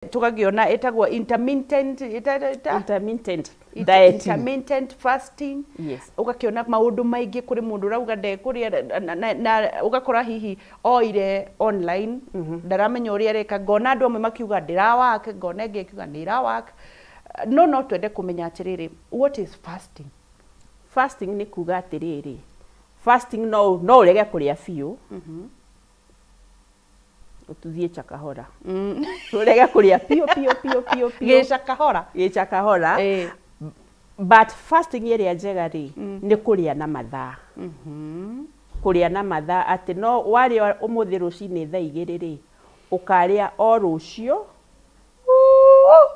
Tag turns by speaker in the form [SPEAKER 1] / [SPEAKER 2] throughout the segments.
[SPEAKER 1] Tũgakĩona ĩtagwo intermittent
[SPEAKER 2] Intermittent dieting.
[SPEAKER 1] Intermittent fasting.
[SPEAKER 2] Yes.
[SPEAKER 1] Ũgakĩona maũndũ maingĩ, kũrĩ mũndũ ũrauga ndekũrĩa na ũgakora hihi oire online, ndaramenya ũrĩa areka. Ngona andũ amwe makiuga ndĩrawak, ngona ĩngĩ ĩkiuga nĩ ĩrawak, no twende kũmenya atĩrĩrĩ, what is fasting?
[SPEAKER 2] Fasting nĩ kuga atĩrĩrĩ, fasting no ũrege kũrĩa biũ, ũtuthiĩ chakahora, ũrege kũrĩa biũ biũ biũ biũ biũ.
[SPEAKER 1] Gĩca kahora.
[SPEAKER 2] Gĩca kahora. But fasting ĩrĩa njega rĩ, nĩ kũrĩa na mathaa, kũrĩa na mathaa, atĩ no warĩa ũmũthĩ rũcinĩ thaa 2 rĩ, ũkarĩa o rũciũ.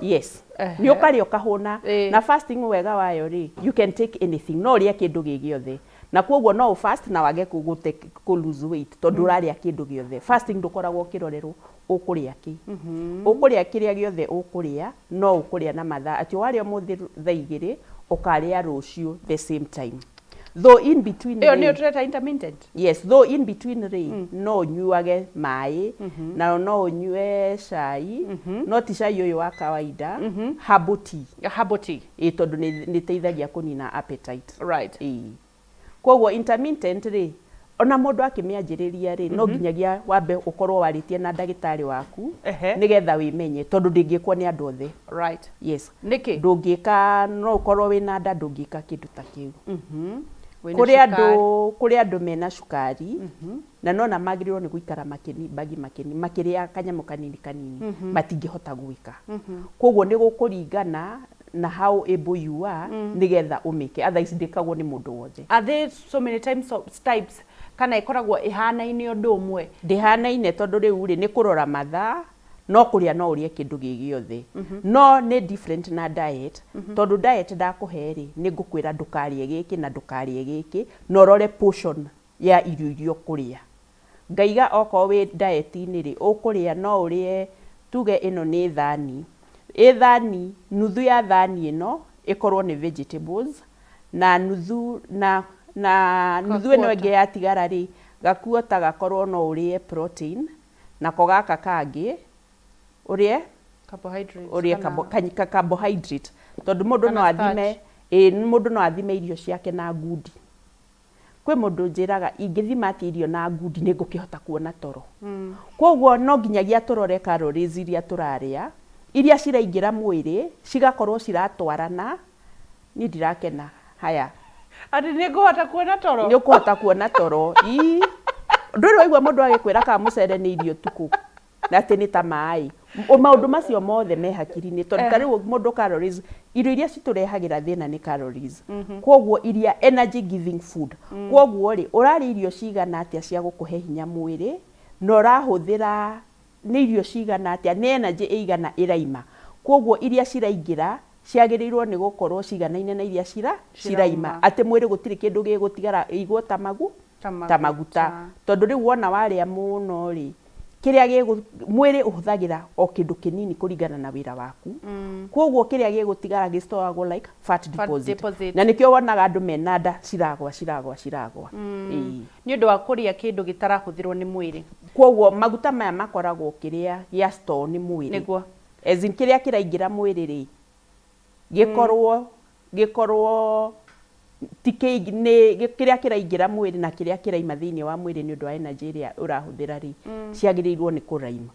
[SPEAKER 2] Yes. Nĩ ũkarĩa ũkahũna. Na fasting wega wayo rĩ, you can take anything, no ũrĩe kĩndũ gĩ gĩothe, na koguo no ũ fast na wage kũ lose weight, tondũ ũrarĩa kĩndũ gĩothe. Fasting ndũkoragwo ũkĩrorerwo ũkũrĩa kĩ, ũkũrĩa kĩrĩa gĩothe ũkũrĩa, no ũkũrĩa na mathaa, atĩ warĩa ũmũthĩ thaa 2, ũkarĩa rũciũ the same time, though in between
[SPEAKER 1] Ĩyo nĩyo
[SPEAKER 2] rĩ,
[SPEAKER 1] tũreta intermittent.
[SPEAKER 2] Yes, though in between rĩ, no ũnyuage maĩ na no ũnyue cai, no ti cai ũyũ wa kawaida, herbal tea.
[SPEAKER 1] Herbal tea.
[SPEAKER 2] Ĩ, tondũ nĩ ĩteithagia kũnina appetite. Ĩĩ. Koguo intermittent rĩ, ona mũndũ akĩmĩanjĩrĩria rĩ, no nginyagia wambe ũkorwo warĩtie na ndagĩtarĩ waku, nĩgetha wĩmenye, tondũ ndĩngĩkwo nĩ andũ othe. Yes.
[SPEAKER 1] Nĩkĩ?
[SPEAKER 2] Ndũngĩka, no ũkorwo wĩna nda, ndũngĩka kĩndũ ta kĩu.
[SPEAKER 1] Wĩna
[SPEAKER 2] Kũrĩ
[SPEAKER 1] cukari.
[SPEAKER 2] andũ, kũrĩ andũ mena cukari na nona magĩrĩirwo nĩ gũikara makĩnimbagi makĩrĩa kanyamũ kanini kanini, matingĩhota gwĩka. Koguo nĩ gũkũringana na how able you are nĩgetha ũmĩke, otherwise ndĩkagwo nĩ mũndũ wothe.
[SPEAKER 1] Are there so many times of types, kana ĩkoragwo ĩhanaine ũndũ ũmwe?
[SPEAKER 2] Ndĩhanaine, tondũ rĩu rĩ, nĩ kũrora mathaa, no kũrĩa no ũrĩe kĩndũ gĩ gĩothe, no nĩ different na diet, tondũ diet ndakũhe rĩ, nĩ ngũkwĩra ndũkarĩe gĩkĩ na ndũkarĩe gĩkĩ, na ũrore portion ya irio iria ũkũrĩa. Ngaiga okorwo wĩ diet-inĩ rĩ, ũkũrĩa, no ũrĩe, tuge ĩno nĩ thani, ĩ thani, nuthu ya thani ĩno ĩkorwo nĩ vegetables, na nuthu na nuthu ĩno ĩngĩ yatigara rĩ, gakuota gakorwo no ũrĩe protein, nako gaka kangĩ ũrĩe
[SPEAKER 1] Carbohydrates.
[SPEAKER 2] Ũrĩe carbohydrate, tondũ mũndũ no
[SPEAKER 1] Kana
[SPEAKER 2] athime, ĩ, mũndũ no athime irio ciake na ngundi. Kwĩ mũndũ njĩraga, ingĩthima atĩa irio na ngundi nĩ ngũkĩhota kuona toro? Koguo no nginyagia tũrore calories iria tũrarĩa, iria ciraingĩra mwĩrĩ, cigakorwo ciratwarana. Niĩ ndirakena haya.
[SPEAKER 1] Atĩ nĩ ngũhota kuona toro?
[SPEAKER 2] Nĩ ũkũhota kuona toro. Ii, ndũrĩ waigua mũndũ agĩkwĩra kana mũcere nĩ irio tukũ na atĩ nĩ ta maĩ? Maũndũ macio mothe me hakiri-inĩ, tondũ ta rĩu mũndũ, calories, irio iria citũrehagĩra thĩna nĩ calories, koguo iria energy giving food. Koguo rĩ, ũrarĩa irio cigana atĩa cia gũkũhe hinya mwĩrĩ, na ũrahũthĩra nĩ irio cigana atĩa, nĩ energy ĩigana ĩraima? Koguo iria ciraingĩra ciagĩrĩirwo nĩ gũkorwo ciganaine na iria ciraima, atĩ mwĩrĩ gũtirĩ kĩndũ gĩgũtigara ĩigwo ta magu
[SPEAKER 1] Ta
[SPEAKER 2] ta maguta, tondũ rĩu wona warĩa mũno rĩ, kĩrĩa gĩgũ mwĩrĩ ũhũthagĩra o kĩndũ kĩnini kũringana na wĩra waku. Koguo kĩrĩa gĩgũtigara gĩstoagwo like fat deposit.
[SPEAKER 1] Deposit.
[SPEAKER 2] Na nĩkĩo wonaga andũ mena nda ciragwa, ciragwa, ciragwa. Ĩĩ.
[SPEAKER 1] Nĩ ũndũ wa kũrĩa kĩndũ gĩtarahũthĩrwo nĩ mwĩrĩ.
[SPEAKER 2] Koguo maguta maya makoragwo kĩrĩa gĩa store nĩ mwĩrĩ. As in kĩrĩa kĩraingĩra mwĩrĩ rĩ, gĩkorwo ti kĩingĩ, nĩ kĩrĩa kĩraingĩra mwĩrĩ na kĩrĩa kĩraima thĩinĩ wa mwĩrĩ nĩ ũndũ wa energy ĩrĩa ũrahũthĩra rĩ, ciagĩrĩirwo nĩ kũraima.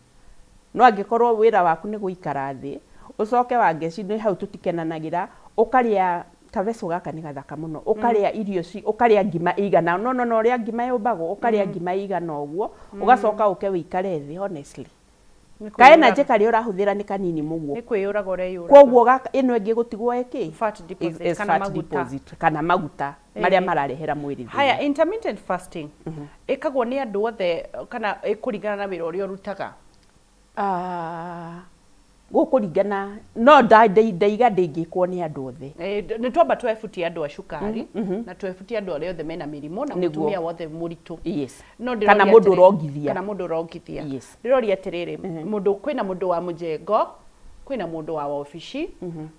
[SPEAKER 2] No angĩkorwo wĩra waku nĩ gũikara thĩ, ũcoke wangeci, nĩ hau tũtikenanagĩra, ũkarĩa kabeco gaka nĩ gathaka mũno, ũkarĩa irio ci, ũkarĩa ngima ĩigana no ũrĩa ngima yũmbagwo, ũkarĩa ngima ĩigana ũguo, ũgacoka ũke wĩikare thĩ, honestly ka energy karĩa ũrahũthĩra nĩ kanini mũguo.
[SPEAKER 1] Nĩ kwĩyũraga ũreyũraga.
[SPEAKER 2] Koguo gaka ĩno ĩngĩ gũtigwo ĩkĩ
[SPEAKER 1] Fat deposit
[SPEAKER 2] is
[SPEAKER 1] kana
[SPEAKER 2] fat
[SPEAKER 1] maguta.
[SPEAKER 2] Deposit kana maguta marĩa mararehera mwĩrĩ thĩna.
[SPEAKER 1] Haya, intermittent fasting ĩkagwo nĩ andũ othe kana ĩkũringana na wĩra ũrĩa ũrutaga?
[SPEAKER 2] Ah, gũkũringana, no ndaiga ndĩngĩkwo nĩ andũ othe.
[SPEAKER 1] Nĩ twamba twebutie andũ a cukari na twebutie andũ arĩa othe mena mĩrimũ na mũtumia wothe mũritũ. No ndĩroria
[SPEAKER 2] Kana mũndũ ũrongithia.
[SPEAKER 1] Kana mũndũ ũrongithia. Ndĩroria atĩrĩrĩ, mũndũ, kwĩna mũndũ wa mũjengo, kwĩna mũndũ wa wabici,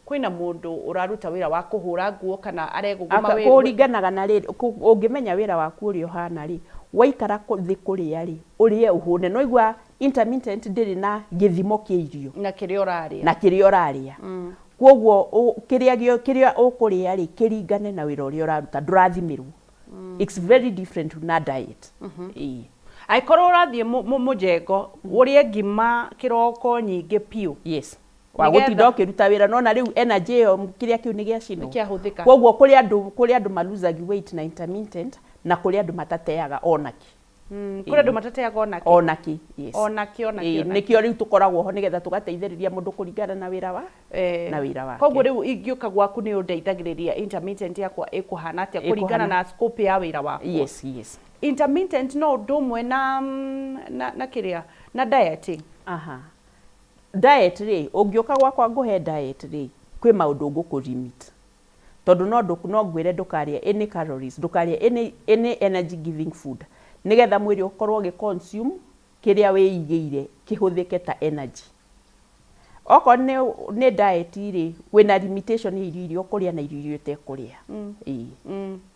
[SPEAKER 1] kwĩna mũndũ ũraruta wĩra wa kũhũra nguo kana aregũgũma
[SPEAKER 2] Kũringanaga na rĩrĩ, ũngĩmenya wĩra waku ũrĩa ũhana rĩ, waikara thĩ kũrĩa rĩ, ũrĩe ũhũne, no igua. Intermittent ndĩrĩ na gĩthimo kĩa irio
[SPEAKER 1] na kĩrĩa ũrarĩa.
[SPEAKER 2] Na kĩrĩa ũrarĩa. Koguo kĩrĩa kĩrĩa ũkũrĩa rĩ, kĩringane na wĩra ũrĩa ũraruta, ndũrathimĩrwo. It's very different na diet. Ĩĩ.
[SPEAKER 1] Angĩkorwo ũrathiĩ mũjengo, ũrĩe ngima kĩroko nyingĩ piũ.
[SPEAKER 2] Yes, wa gũtinda ũkĩruta wĩra, nona rĩu energy ĩyo, kĩrĩa kĩu nĩ gĩacinwo.
[SPEAKER 1] Nĩkĩahũthĩka.
[SPEAKER 2] Koguo kũrĩ andũ malosagi weight na intermittent, na kũrĩ andũ matateaga onakĩ.
[SPEAKER 1] Kũrĩ andũ matateaga onakĩ.
[SPEAKER 2] Onakĩ, yes.
[SPEAKER 1] Onakĩ, onakĩ, onakĩ.
[SPEAKER 2] Nĩkĩo rĩu tũkoragwo ho nĩgetha tũgateithĩrĩria mũndũ kũringana na wĩra wa na wĩra wake.
[SPEAKER 1] Koguo rĩu ingĩũka gwaku nĩ ũndeithagĩrĩria intermittent yakwa ĩkũhana atĩa kũringana
[SPEAKER 2] Ĩkũhana.
[SPEAKER 1] Na scope ya wĩra wakwa.
[SPEAKER 2] Yes.
[SPEAKER 1] Intermittent no ũndũ ũmwe na kĩrĩa na dieting?
[SPEAKER 2] Aha, diet rĩ, ũngĩũka gwakwa ngũhe diet rĩ, kwĩ maũndũ ngũkũ limit, tondũ no ngwĩre ndũkarĩe any calories, ndũkarĩe any energy giving food, nĩgetha mwĩrĩ ũkorwo ũgĩ consume kĩrĩa wĩigĩire kĩhũthĩke ta energy. Okorwo nĩ diet rĩ, wĩna limitation ya irio iria ũkũrĩa na irio iria ũtekũrĩa. Ĩĩ.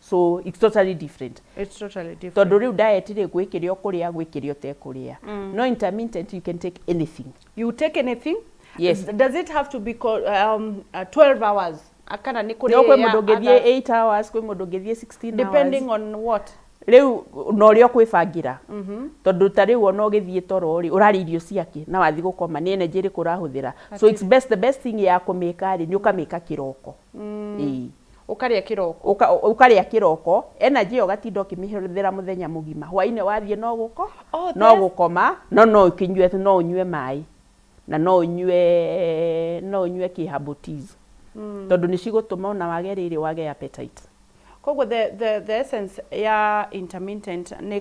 [SPEAKER 2] So it's totally different.
[SPEAKER 1] It's totally different.
[SPEAKER 2] Tondũ rĩu diet rĩ, gwĩ kĩrĩa ũkũrĩa, gwĩ kĩrĩa ũtekũrĩa, no intermittent you can take anything.
[SPEAKER 1] You take anything?
[SPEAKER 2] Yes.
[SPEAKER 1] Does it have to be 12 hours, kana nĩ kũrĩ
[SPEAKER 2] No kwĩ
[SPEAKER 1] ya
[SPEAKER 2] mũndũ ũngĩthiĩ 8 hours, kwĩ mũndũ ũngĩthiĩ 16 hours.
[SPEAKER 1] Depending on what?
[SPEAKER 2] Rĩu na ũrĩa ũkwĩbangĩra, tondũ ta rĩu ona ũgĩthiĩ toro rĩ, ũrarĩa irio ciake na wathiĩ gũkoma, nĩ energy ĩrĩkũ ũrahũthĩra? So it's best, the best thing ya kũmĩka rĩ, nĩ ũkamĩka kĩroko. Ĩĩ.
[SPEAKER 1] Ũkarĩa kĩroko.
[SPEAKER 2] Ũkarĩa kĩroko, energy ĩyo ũgatinda ũkĩmĩhũthĩra mũthenya mũgima. Hwainĩ wathiĩ no gũko
[SPEAKER 1] Oh,
[SPEAKER 2] no gũkoma, no ũkĩnyue, no ũnyue maĩ na no ũnyue kĩ herbal teas, tondũ nĩ cigũtũma ona wage rĩrĩ, wage appetite.
[SPEAKER 1] Koguo the essence ya intermittent nĩ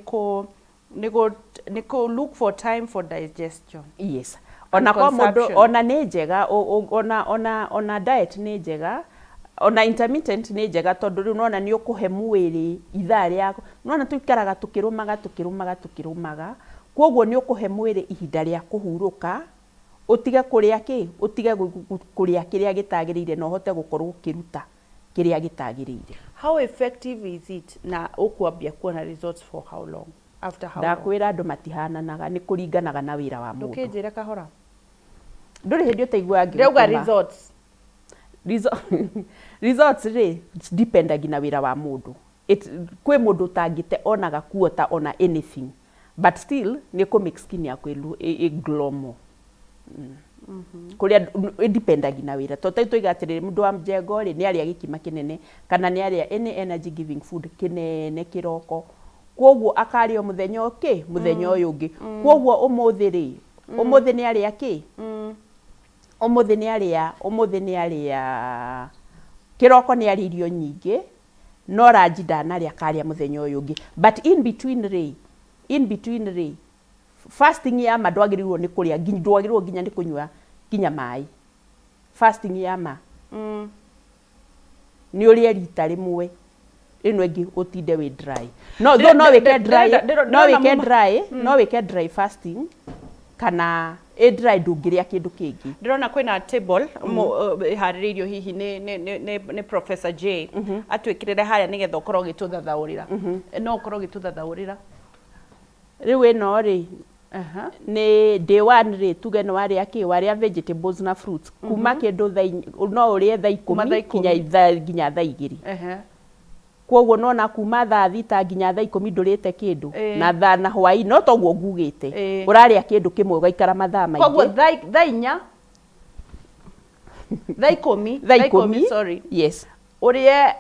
[SPEAKER 1] kũ look for time for digestion
[SPEAKER 2] Yes.
[SPEAKER 1] And
[SPEAKER 2] Ona kwa mũndũ
[SPEAKER 1] consumption.
[SPEAKER 2] Ona nĩ njega, ona diet nĩ njega, ona intermittent nĩ njega, tondũ rĩu nona nĩ ũkũhe mwĩrĩ ithaa rĩa nona tũikaraga tũkĩrũmaga, tũkĩrũmaga, tũkĩrũmaga. Koguo nĩ ũkũhe mwĩrĩ ihinda rĩa kũhurũka, ũtige kũrĩa kĩ, ũtige kũrĩa kĩrĩa gĩtagĩrĩire, na ũhote gũkorwo ũkĩruta kĩrĩa gĩtagĩrĩire.
[SPEAKER 1] How effective is it, na ũkwambia kuona results for how long, after how long?
[SPEAKER 2] Ndakwĩra andũ matihananaga, nĩ kũringanaga na wĩra wa mũndũ.
[SPEAKER 1] Ndũkĩnjĩre kahora.
[SPEAKER 2] Ndũrĩ hĩndĩ ũtaiguaga
[SPEAKER 1] Ndĩrauga
[SPEAKER 2] ngĩgũtũma.
[SPEAKER 1] Results.
[SPEAKER 2] Results rĩ, dependagi na wĩra wa mũndũ. Kwĩ mũndũ ũtangĩte onaga kuota ona anything, but still nĩ kũ make skin yaku ĩ glow more. Kũrĩa ĩdependagi na wĩra, tondũ tarĩu tuiga atĩrĩrĩ, mũndũ wa mjengo rĩ, nĩ arĩa gĩkima kĩnene kana nĩ arĩa any energy giving food kĩnene kĩroko, koguo akarĩa o mũthenya ũkĩ, mũthenya ũyũ ũngĩ. Koguo ũmũthĩ rĩ, ũmũthĩ nĩ arĩa kĩ, ũmũthĩ nĩ arĩa kĩroko, nĩ arĩa irio nyingĩ, no ranji ndanarĩa, akarĩa mũthenya ũyũ ũngĩ. But in between rĩ, fasting ya ma ndwagĩrĩirwo nĩ kũrĩa, ndwagĩrĩirwo nginya nĩ kũnyua nginya maĩ. Fasting ya ma nĩ ũrĩe rita rĩmwe, ĩno ĩngĩ ũtinde wĩ dry. No though no wĩke dry, no
[SPEAKER 1] Ndĩrona
[SPEAKER 2] wĩke dry, no wĩke dry fasting, kana ĩ dry ndũngĩrĩa kĩndũ kĩngĩ.
[SPEAKER 1] Ndĩrona kwĩna table ĩharĩrĩirio hihi nĩ Professor J atwĩkĩrĩre harĩa nĩgetha ũkorwo ũgĩtũthathaũrĩra, no ũkorwo ũgĩtũthathaũrĩra.
[SPEAKER 2] Rĩu ĩno rĩ, nĩ day one rĩ, tuge nĩ warĩa kĩ, warĩa vegetables na fruits kuma kĩndũ no ũrĩe thaa
[SPEAKER 1] Kuma thaa
[SPEAKER 2] 10 nginya
[SPEAKER 1] 10.
[SPEAKER 2] Nginya thaa 2. Koguo nona kuma thaa 6 nginya thaa 10 ndũrĩte kĩndũ. Na thaa na hwaĩ no toguo ngugĩte, ũrarĩa kĩndũ kĩmwe ũgaikara mathaa
[SPEAKER 1] Koguo
[SPEAKER 2] maingĩ.
[SPEAKER 1] Thaa 4, thaa 10.
[SPEAKER 2] Thaa 10.
[SPEAKER 1] Sorry.
[SPEAKER 2] Yes.
[SPEAKER 1] Ũrĩe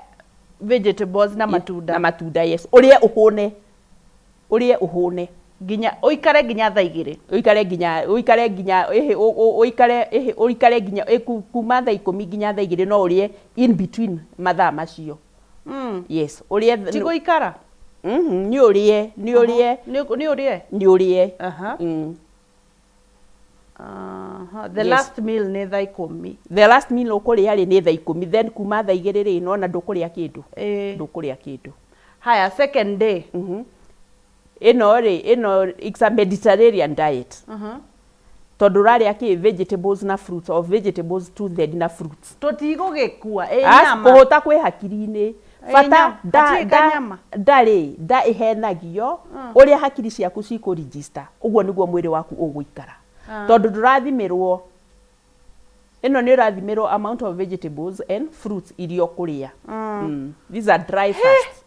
[SPEAKER 1] vegetables na matunda.
[SPEAKER 2] Na matunda, yes. Ũrĩe ũhũne, ũrĩe ũhũne.
[SPEAKER 1] Nginya ũikare nginya thaa 2.
[SPEAKER 2] Ũikare nginya ĩhĩ, ũikare ĩhĩ, ũikare nginya kuma thaa 10 nginya thaa 2. No ũrĩe in between mathaa macio. Yes, ũrĩe.
[SPEAKER 1] Ti gũikara.
[SPEAKER 2] Nĩ ũrĩe, nĩ ũrĩe.
[SPEAKER 1] Nĩ ũrĩe.
[SPEAKER 2] Nĩ ũrĩe.
[SPEAKER 1] The last meal nĩ thaa 10.
[SPEAKER 2] The last meal ũkũrĩa rĩ, nĩ thaa 10. Then kuma thaa 2 rĩ, nona ndũkũrĩa kĩndũ. Ndũkũrĩa kĩndũ.
[SPEAKER 1] Haya, second day.
[SPEAKER 2] Ĩno rĩ, ĩno it's a Mediterranean diet, tondũ ũrarĩa kĩ, vegetables na fruits, or vegetables two third na fruits.
[SPEAKER 1] Tũtigũgĩkua ĩ
[SPEAKER 2] As
[SPEAKER 1] nyama.
[SPEAKER 2] Kũhũta kwĩ hakiri-inĩ. Bata
[SPEAKER 1] nyama.
[SPEAKER 2] nda
[SPEAKER 1] Hatirĩ
[SPEAKER 2] nda
[SPEAKER 1] kanyama.
[SPEAKER 2] ndarĩ nda ĩhenagio ũrĩa hakiri ciaku cikũregister, ũguo nĩguo mwĩrĩ waku ũgũikara, tondũ ndũrathimĩrwo. Ĩno nĩ ũrathimĩrwo amount of vegetables and fruits iria ũkũrĩa. These are dry fast.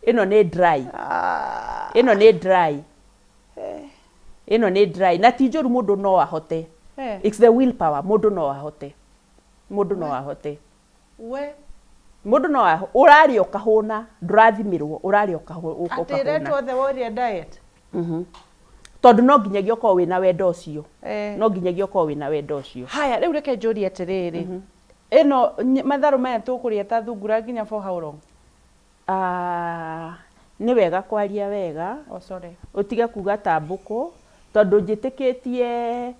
[SPEAKER 2] Ĩno nĩ dry. Ĩno nĩ dry, ĩno nĩ dry na ti njũru, mũndũ no ahote. It's the will power. Mũndũ no ahote, mũndũ no ahote.
[SPEAKER 1] We.
[SPEAKER 2] Mũndũ no ũrarĩa ũkahũna, ndũrathimĩrwo, ũrarĩa
[SPEAKER 1] Atĩ
[SPEAKER 2] ũkahũna.
[SPEAKER 1] ĩretwo the warrior diet.
[SPEAKER 2] Tondũ no nginyagia ũkorwo wĩna wendo ũcio.
[SPEAKER 1] Eh.
[SPEAKER 2] No nginyagia ũkorwo wĩna wendo ũcio.
[SPEAKER 1] Haya, rĩu reke njũrie atĩrĩrĩ, ĩno matharũ maya tũkũrĩa ta thungura nginya for how long?
[SPEAKER 2] Ah, nĩ wega kwaria wega.
[SPEAKER 1] Oh, sorry.
[SPEAKER 2] Ũtige kuga ta mbũkũ, tondũ njĩtĩkĩtie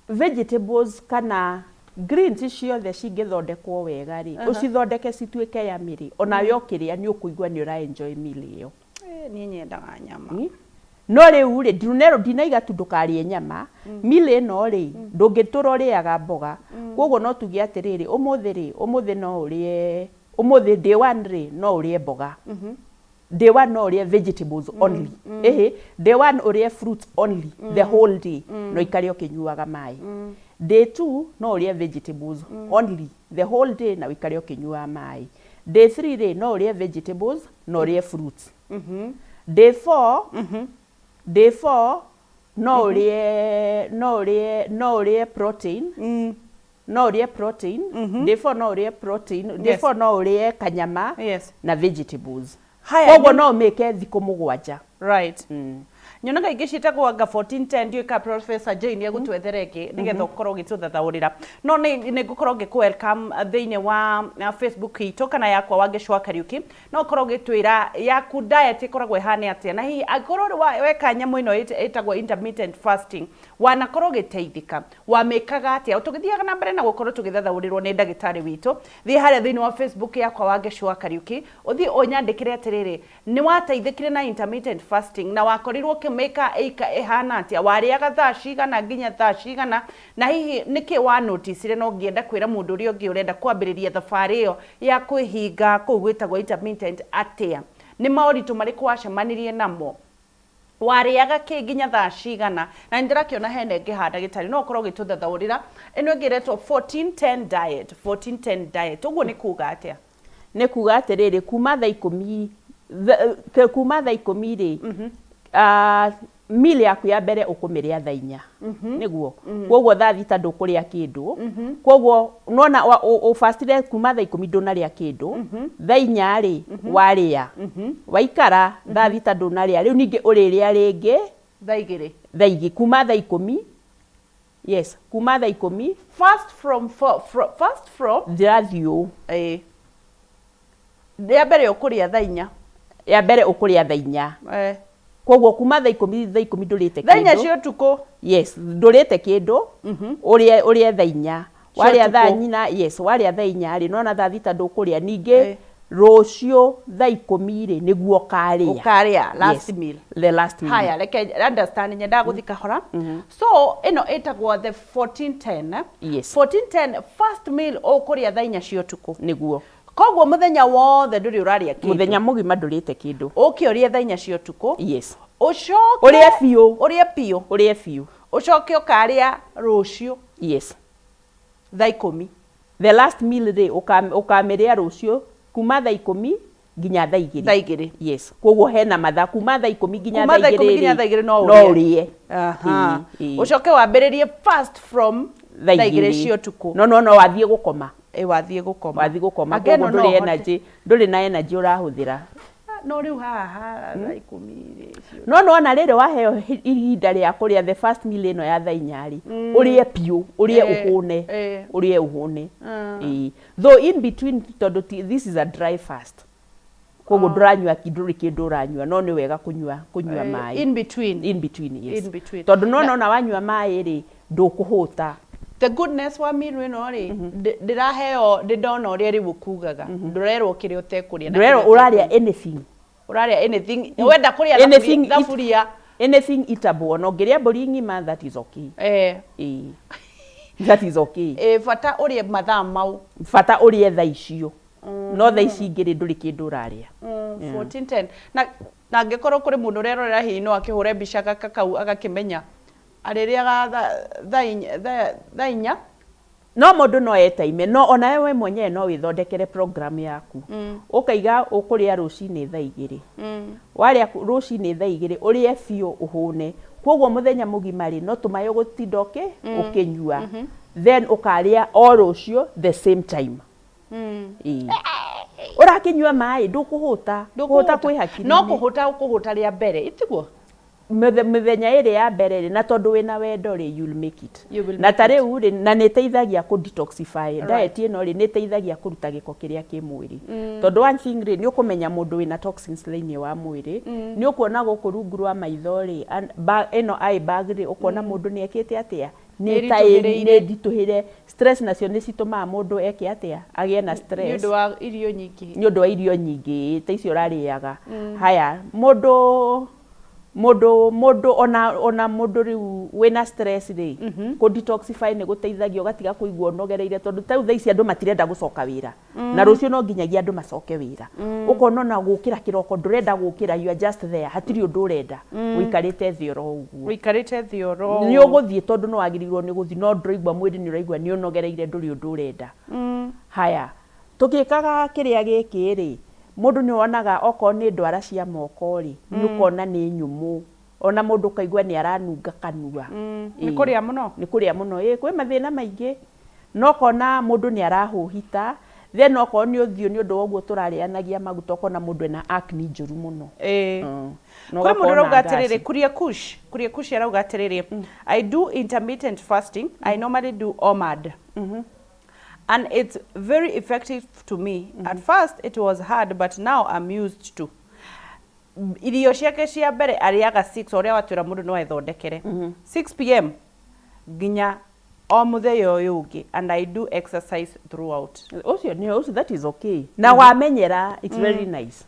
[SPEAKER 2] vegetables kana greens ciothe cingĩthondekwo wega rĩ, ũcithondeke cituĩke yummy rĩ, onawe ũkĩrĩa nĩ ũkũigua nĩ ũra enjoy meal ĩyo.
[SPEAKER 1] Eh, niĩ nyendaga nyama.
[SPEAKER 2] No rĩu rĩ, ndinero ndinaiga tu ndũkarĩe nyama. Meal ĩno rĩ, ndũngĩtũra ũrĩaga mboga. Koguo no tuge atĩrĩrĩ, ũmũthĩ rĩ, ũmũthĩ no ũrĩe, ũmũthĩ day one rĩ, no ũrĩe mboga. Day one no ũrĩe vegetables only. Ĩhĩ, day one ũrĩe fruits only the whole day, no ikare ũkĩnyuaga maĩ. Day two no ũrĩe vegetables only the whole day na ũikare ũkĩnyuaga maĩ. Day three rĩ, no ũrĩe vegetables na ũrĩe fruits. Day four no ũrĩe protein. No ũrĩe protein day four, no ũrĩe protein day 4, no ũrĩe kanyama na vegetables.
[SPEAKER 1] Haya.
[SPEAKER 2] Koguo no ũmĩke thikũ 7.
[SPEAKER 1] Right, nyonaga ingĩ ciĩtagwo anga 1410. Ndiũĩ ka Professor Jane egũtwethere ĩngĩ nĩgetha ũkorwo ũgĩtũthathaũrĩra, no nĩ ngũkorwo ngĩkũ welcome thĩinĩ wa Facebook itũ kana yakwa, Wangeci wa Kariuki. No ũkorwo ũgĩtwĩra yaku diet ĩkoragwo ĩhana atĩa, na hihi angĩkorwo rĩ weka nyamũ ĩno ĩtagwo intermittent fasting, wanakorwo ũgĩteithĩka, wamĩkaga atĩa? Tũgĩthiaga na mbere na gũkorwo tũgĩthathaũrĩrwo nĩ ndagĩtarĩ witũ, thiĩ harĩa thĩinĩ wa Facebook yakwa, Wangeci wa Kariuki, ũthiĩ ũnyandĩkĩre atĩrĩrĩ, nĩ wateithĩkire na intermittent fasting na wakorirwo ũkĩmĩka ĩhana atĩa, warĩaga thaa cigana nginya thaa cigana, na hihi nĩkĩ wa noticire na ũngĩenda kwĩra mũndũ ũrĩa ũngĩ ũrenda kwambĩrĩria thabarĩ ĩyo ya kwĩhinga kũu gwĩtagwo intermittent atĩa, nĩ moritũ marĩkũ wacemanirie namo, warĩaga kĩ nginya thaa cigana. Na nĩ ndĩrakĩona hena ĩngĩ haha, ndagĩtarĩ, no ũkorwo ũgĩtũthathaũrĩra ĩno ĩngĩ ĩretwo 1410 diet. 1410 diet, ũguo nĩ kuga atĩa?
[SPEAKER 2] Nĩ kuga atĩrĩrĩ, kuma thaa 10, kuma thaa 10 rĩ, meal yaku ya mbere ũkũmĩrĩa thaa 4 nĩguo. Koguo thaa 6 ndũkũrĩa kĩndũ. Koguo nona ũbastire kuma thaa 10 ndũnarĩa kĩndũ, thaa 4 rĩ warĩa, waikara thaa 6 ndũnarĩa, rĩu ningĩ ũrĩrĩa rĩngĩ
[SPEAKER 1] thaa 2.
[SPEAKER 2] Thaa 2, kuma thaa 10, yes, kuma thaa 10.
[SPEAKER 1] Fast from four, fast from
[SPEAKER 2] Ndĩrathiĩ ũũ.
[SPEAKER 1] Ĩĩ, rĩa mbere ũkũrĩa thaa 4.
[SPEAKER 2] Ya mbere ũkũrĩa thaa 4. Koguo kuma thaa 10, thaa 10 ndũrĩte
[SPEAKER 1] Thaa 4
[SPEAKER 2] kĩndũ.
[SPEAKER 1] cia ũtukũ.
[SPEAKER 2] Yes, ndũrĩte kĩndũ, ũrĩe thaa 4.
[SPEAKER 1] Cia
[SPEAKER 2] Warĩa thaa
[SPEAKER 1] ũtukũ.
[SPEAKER 2] nyina, yes, warĩa thaa 4 rĩ, nona thaa 6 ndũkũrĩa ningĩ. Rũciũ thaa 10 rĩ, nĩguo ũkarĩa.
[SPEAKER 1] Ũkarĩa last
[SPEAKER 2] Yes,
[SPEAKER 1] meal.
[SPEAKER 2] The last meal.
[SPEAKER 1] Haya, reke understand, nyendaga gũthi kahora. So ĩno ĩtagwo the 1410, eh?
[SPEAKER 2] Yes.
[SPEAKER 1] 1410, first meal ũkũrĩa thaa 4 cia ũtukũ.
[SPEAKER 2] Nĩguo.
[SPEAKER 1] Koguo mũthenya wothe ndũrĩ ũrarĩa kĩndũ.
[SPEAKER 2] Mũthenya mũgima ndũrĩte kĩndũ.
[SPEAKER 1] Ũke ũrĩe thaa 4 cia ũtukũ.
[SPEAKER 2] Yes.
[SPEAKER 1] Ũcoke
[SPEAKER 2] Ũrĩe biũ.
[SPEAKER 1] Ũrĩe biũ.
[SPEAKER 2] Ũrĩe biũ.
[SPEAKER 1] Ũcoke ũkarĩa rũciũ thaa 10.
[SPEAKER 2] The last meal rĩ, ũkamĩrĩa rũciũ kuma thaa 10 nginya thaa 2.
[SPEAKER 1] Thaa 2.
[SPEAKER 2] Yes, koguo hena mathaa kuma thaa 10 nginya
[SPEAKER 1] Kuma thaa
[SPEAKER 2] thaa
[SPEAKER 1] 10
[SPEAKER 2] igĩrĩ
[SPEAKER 1] nginya
[SPEAKER 2] rĩ,
[SPEAKER 1] thaa 2 no
[SPEAKER 2] no
[SPEAKER 1] ũrĩe.
[SPEAKER 2] ũrĩe.
[SPEAKER 1] Aha.
[SPEAKER 2] Ĩĩ, ĩĩ.
[SPEAKER 1] Ũcoke wambĩrĩrie fast from
[SPEAKER 2] thaa
[SPEAKER 1] thaa 2
[SPEAKER 2] igĩrĩ
[SPEAKER 1] cia ũtukũ.
[SPEAKER 2] No wathiĩ gũkoma.
[SPEAKER 1] Ĩ, wathiĩ gũkoma.
[SPEAKER 2] Wathiĩ gũkoma.
[SPEAKER 1] Again,
[SPEAKER 2] Koguo
[SPEAKER 1] no
[SPEAKER 2] ndũrĩ
[SPEAKER 1] ũhote-
[SPEAKER 2] energy, ndũrĩ na energy ũrahũthĩra.
[SPEAKER 1] No rĩu haha thaa 10 rĩ
[SPEAKER 2] No nona rĩrĩ waheo ihinda rĩa kũrĩa the first meal ĩno ya thaa 4 rĩ, ũrĩe biũ, ũrĩe ũhũne. Ũrĩe ũhũne. Ĩĩ, though in between, tondũ this is a dry fast, koguo ndũranyua, ndũrĩ kĩndũ ũranyua, no nĩ wega kũnyua maĩ.
[SPEAKER 1] In between.
[SPEAKER 2] In between, yes.
[SPEAKER 1] In between.
[SPEAKER 2] Tondũ no nona wanyua maĩ rĩ, ndũkũhũta.
[SPEAKER 1] The goodness wa meal ĩno rĩ, ndĩraheo, ndĩndona ũrĩa rĩu ũkugaga, ndũrerwo kĩrĩa ũtekũrĩa na
[SPEAKER 2] Ndũrerwo,
[SPEAKER 1] kĩrĩa
[SPEAKER 2] ũrarĩa anything.
[SPEAKER 1] Ũrarĩa anything wenda kũrĩa.
[SPEAKER 2] Anything
[SPEAKER 1] thaburia.
[SPEAKER 2] Anything eatable, ona ũngĩrĩa mbũri ng'ima, that is okay. Ĩĩ, that is okay.
[SPEAKER 1] Eh, bata ũrĩe mathaa mau.
[SPEAKER 2] Bata ũrĩe thaa icio. No thaa ici ingĩ rĩ, ndũrĩ kĩndũ ũrarĩa.
[SPEAKER 1] 14:10 na angĩkorwo kũrĩ mũndũ ũrerorera, hihi no akĩhũre mbica gaka kau agakĩmenya arĩrĩaga thaa 4.
[SPEAKER 2] No mũndũ no etaime, no onawe we mwenyewe no wĩthondekere program yaku, ũkaiga ũkũrĩa rũcinĩ thaa 2. Warĩa rũcinĩ thaa 2, ũrĩe biũ ũhũne. Koguo mũthenya mũgima rĩ, no tũmaĩ ũgũtinda ũkĩnyua. Then ũkarĩa o rũciũ the same time. Ĩĩ. Ũrakĩnyua maĩ, ndũkũhũta. Kũhũta kwĩ hakiri.
[SPEAKER 1] No kũhũta ũkũhũta rĩa mbere, itiguo?
[SPEAKER 2] Mĩthenya ĩrĩ ya mbere rĩ, na tondũ wĩna wendo rĩ, you'll make it.
[SPEAKER 1] You will
[SPEAKER 2] Na
[SPEAKER 1] make
[SPEAKER 2] ta
[SPEAKER 1] it.
[SPEAKER 2] Rĩu rĩ, na nĩ ĩteithagia kũ detoxify. Diet ĩno rĩ, nĩ ĩteithagia kũruta gĩko kĩrĩa kĩ mwĩrĩ, tondũ one thing rĩ, nĩ ũkũmenya mũndũ wĩna toxins thĩinĩ wa mwĩrĩ. Nĩ ũkuona gũkũ rungu rwa maitho rĩ, ĩno eye bag rĩ, ũkona mũndũ nĩ ekĩte atĩa, nĩ ta
[SPEAKER 1] Nĩ
[SPEAKER 2] nĩ nditũhĩre. Stress nacio nĩ citũmaga mũndũ eke atĩa, agĩe na
[SPEAKER 1] nĩ
[SPEAKER 2] stress.
[SPEAKER 1] Ũndũ wa irio nyingĩ.
[SPEAKER 2] Nĩ ũndũ wa irio nyingĩ ta icio ũrarĩaga. Haya, mũndũ ona mũndũ rĩu wĩna stress rĩ, kũ detoxify nĩ gũteithagia ũgatiga kũigua ũnogereire, tondũ ta rĩu thaa ici andũ matirenda gũcoka wĩra, na rũciũ no nginyagia andũ macoke wĩra. Ũkona ona gũkĩra kĩroko ndũrenda gũkĩra, you are just there, hatirĩ ũndũ ũrenda, ũikarĩte thĩ oro ũguo.
[SPEAKER 1] Ũikarĩte thĩ oro.
[SPEAKER 2] Nĩ ũgũthiĩ tondũ nĩ wagĩrĩirwo nĩ gũthiĩ, no ndũraigua, mwĩrĩ nĩ ũraigua nĩ ũnogereire, ndũrĩ ũndũ ũrenda. Haya, tũgĩkaga kĩrĩa gĩkĩ rĩ, mũndũ nĩ wonaga okorwo nĩ ndwara cia moko rĩ, nĩ ũkona nĩ nyũmũ, ona mũndũ ũkaigua nĩ aranunga kanua.
[SPEAKER 1] Nĩ kũrĩa mũno.
[SPEAKER 2] Nĩ kũrĩa mũno, ĩĩ. Kwĩ mathĩna maingĩ, no ũkona mũndũ nĩ arahũhita. Then okorwo nĩ ũthiũ, nĩ ũndũ wa ũguo tũrarĩanagia maguta, ũkona mũndũ ena acne njũru mũno. Na
[SPEAKER 1] Kũrĩ mũndũ
[SPEAKER 2] ũgakorwo na
[SPEAKER 1] ũrauga atĩrĩrĩ,
[SPEAKER 2] ngaci.
[SPEAKER 1] Kuria Kush, Kuria Kush arauga atĩrĩrĩ, "I do intermittent fasting. I normally do OMAD and it's very effective to me. At first it was hard, but now I'm used to." Irio ciake cia mbere arĩaga 6, ũrĩa watwĩra mũndũ no ethondekere, 6 p.m. nginya o mũthenya ũyũ ũngĩ, and I do exercise throughout.
[SPEAKER 2] Ũcio nĩ ũcio, that is okay, na wamenyera, it's very nice.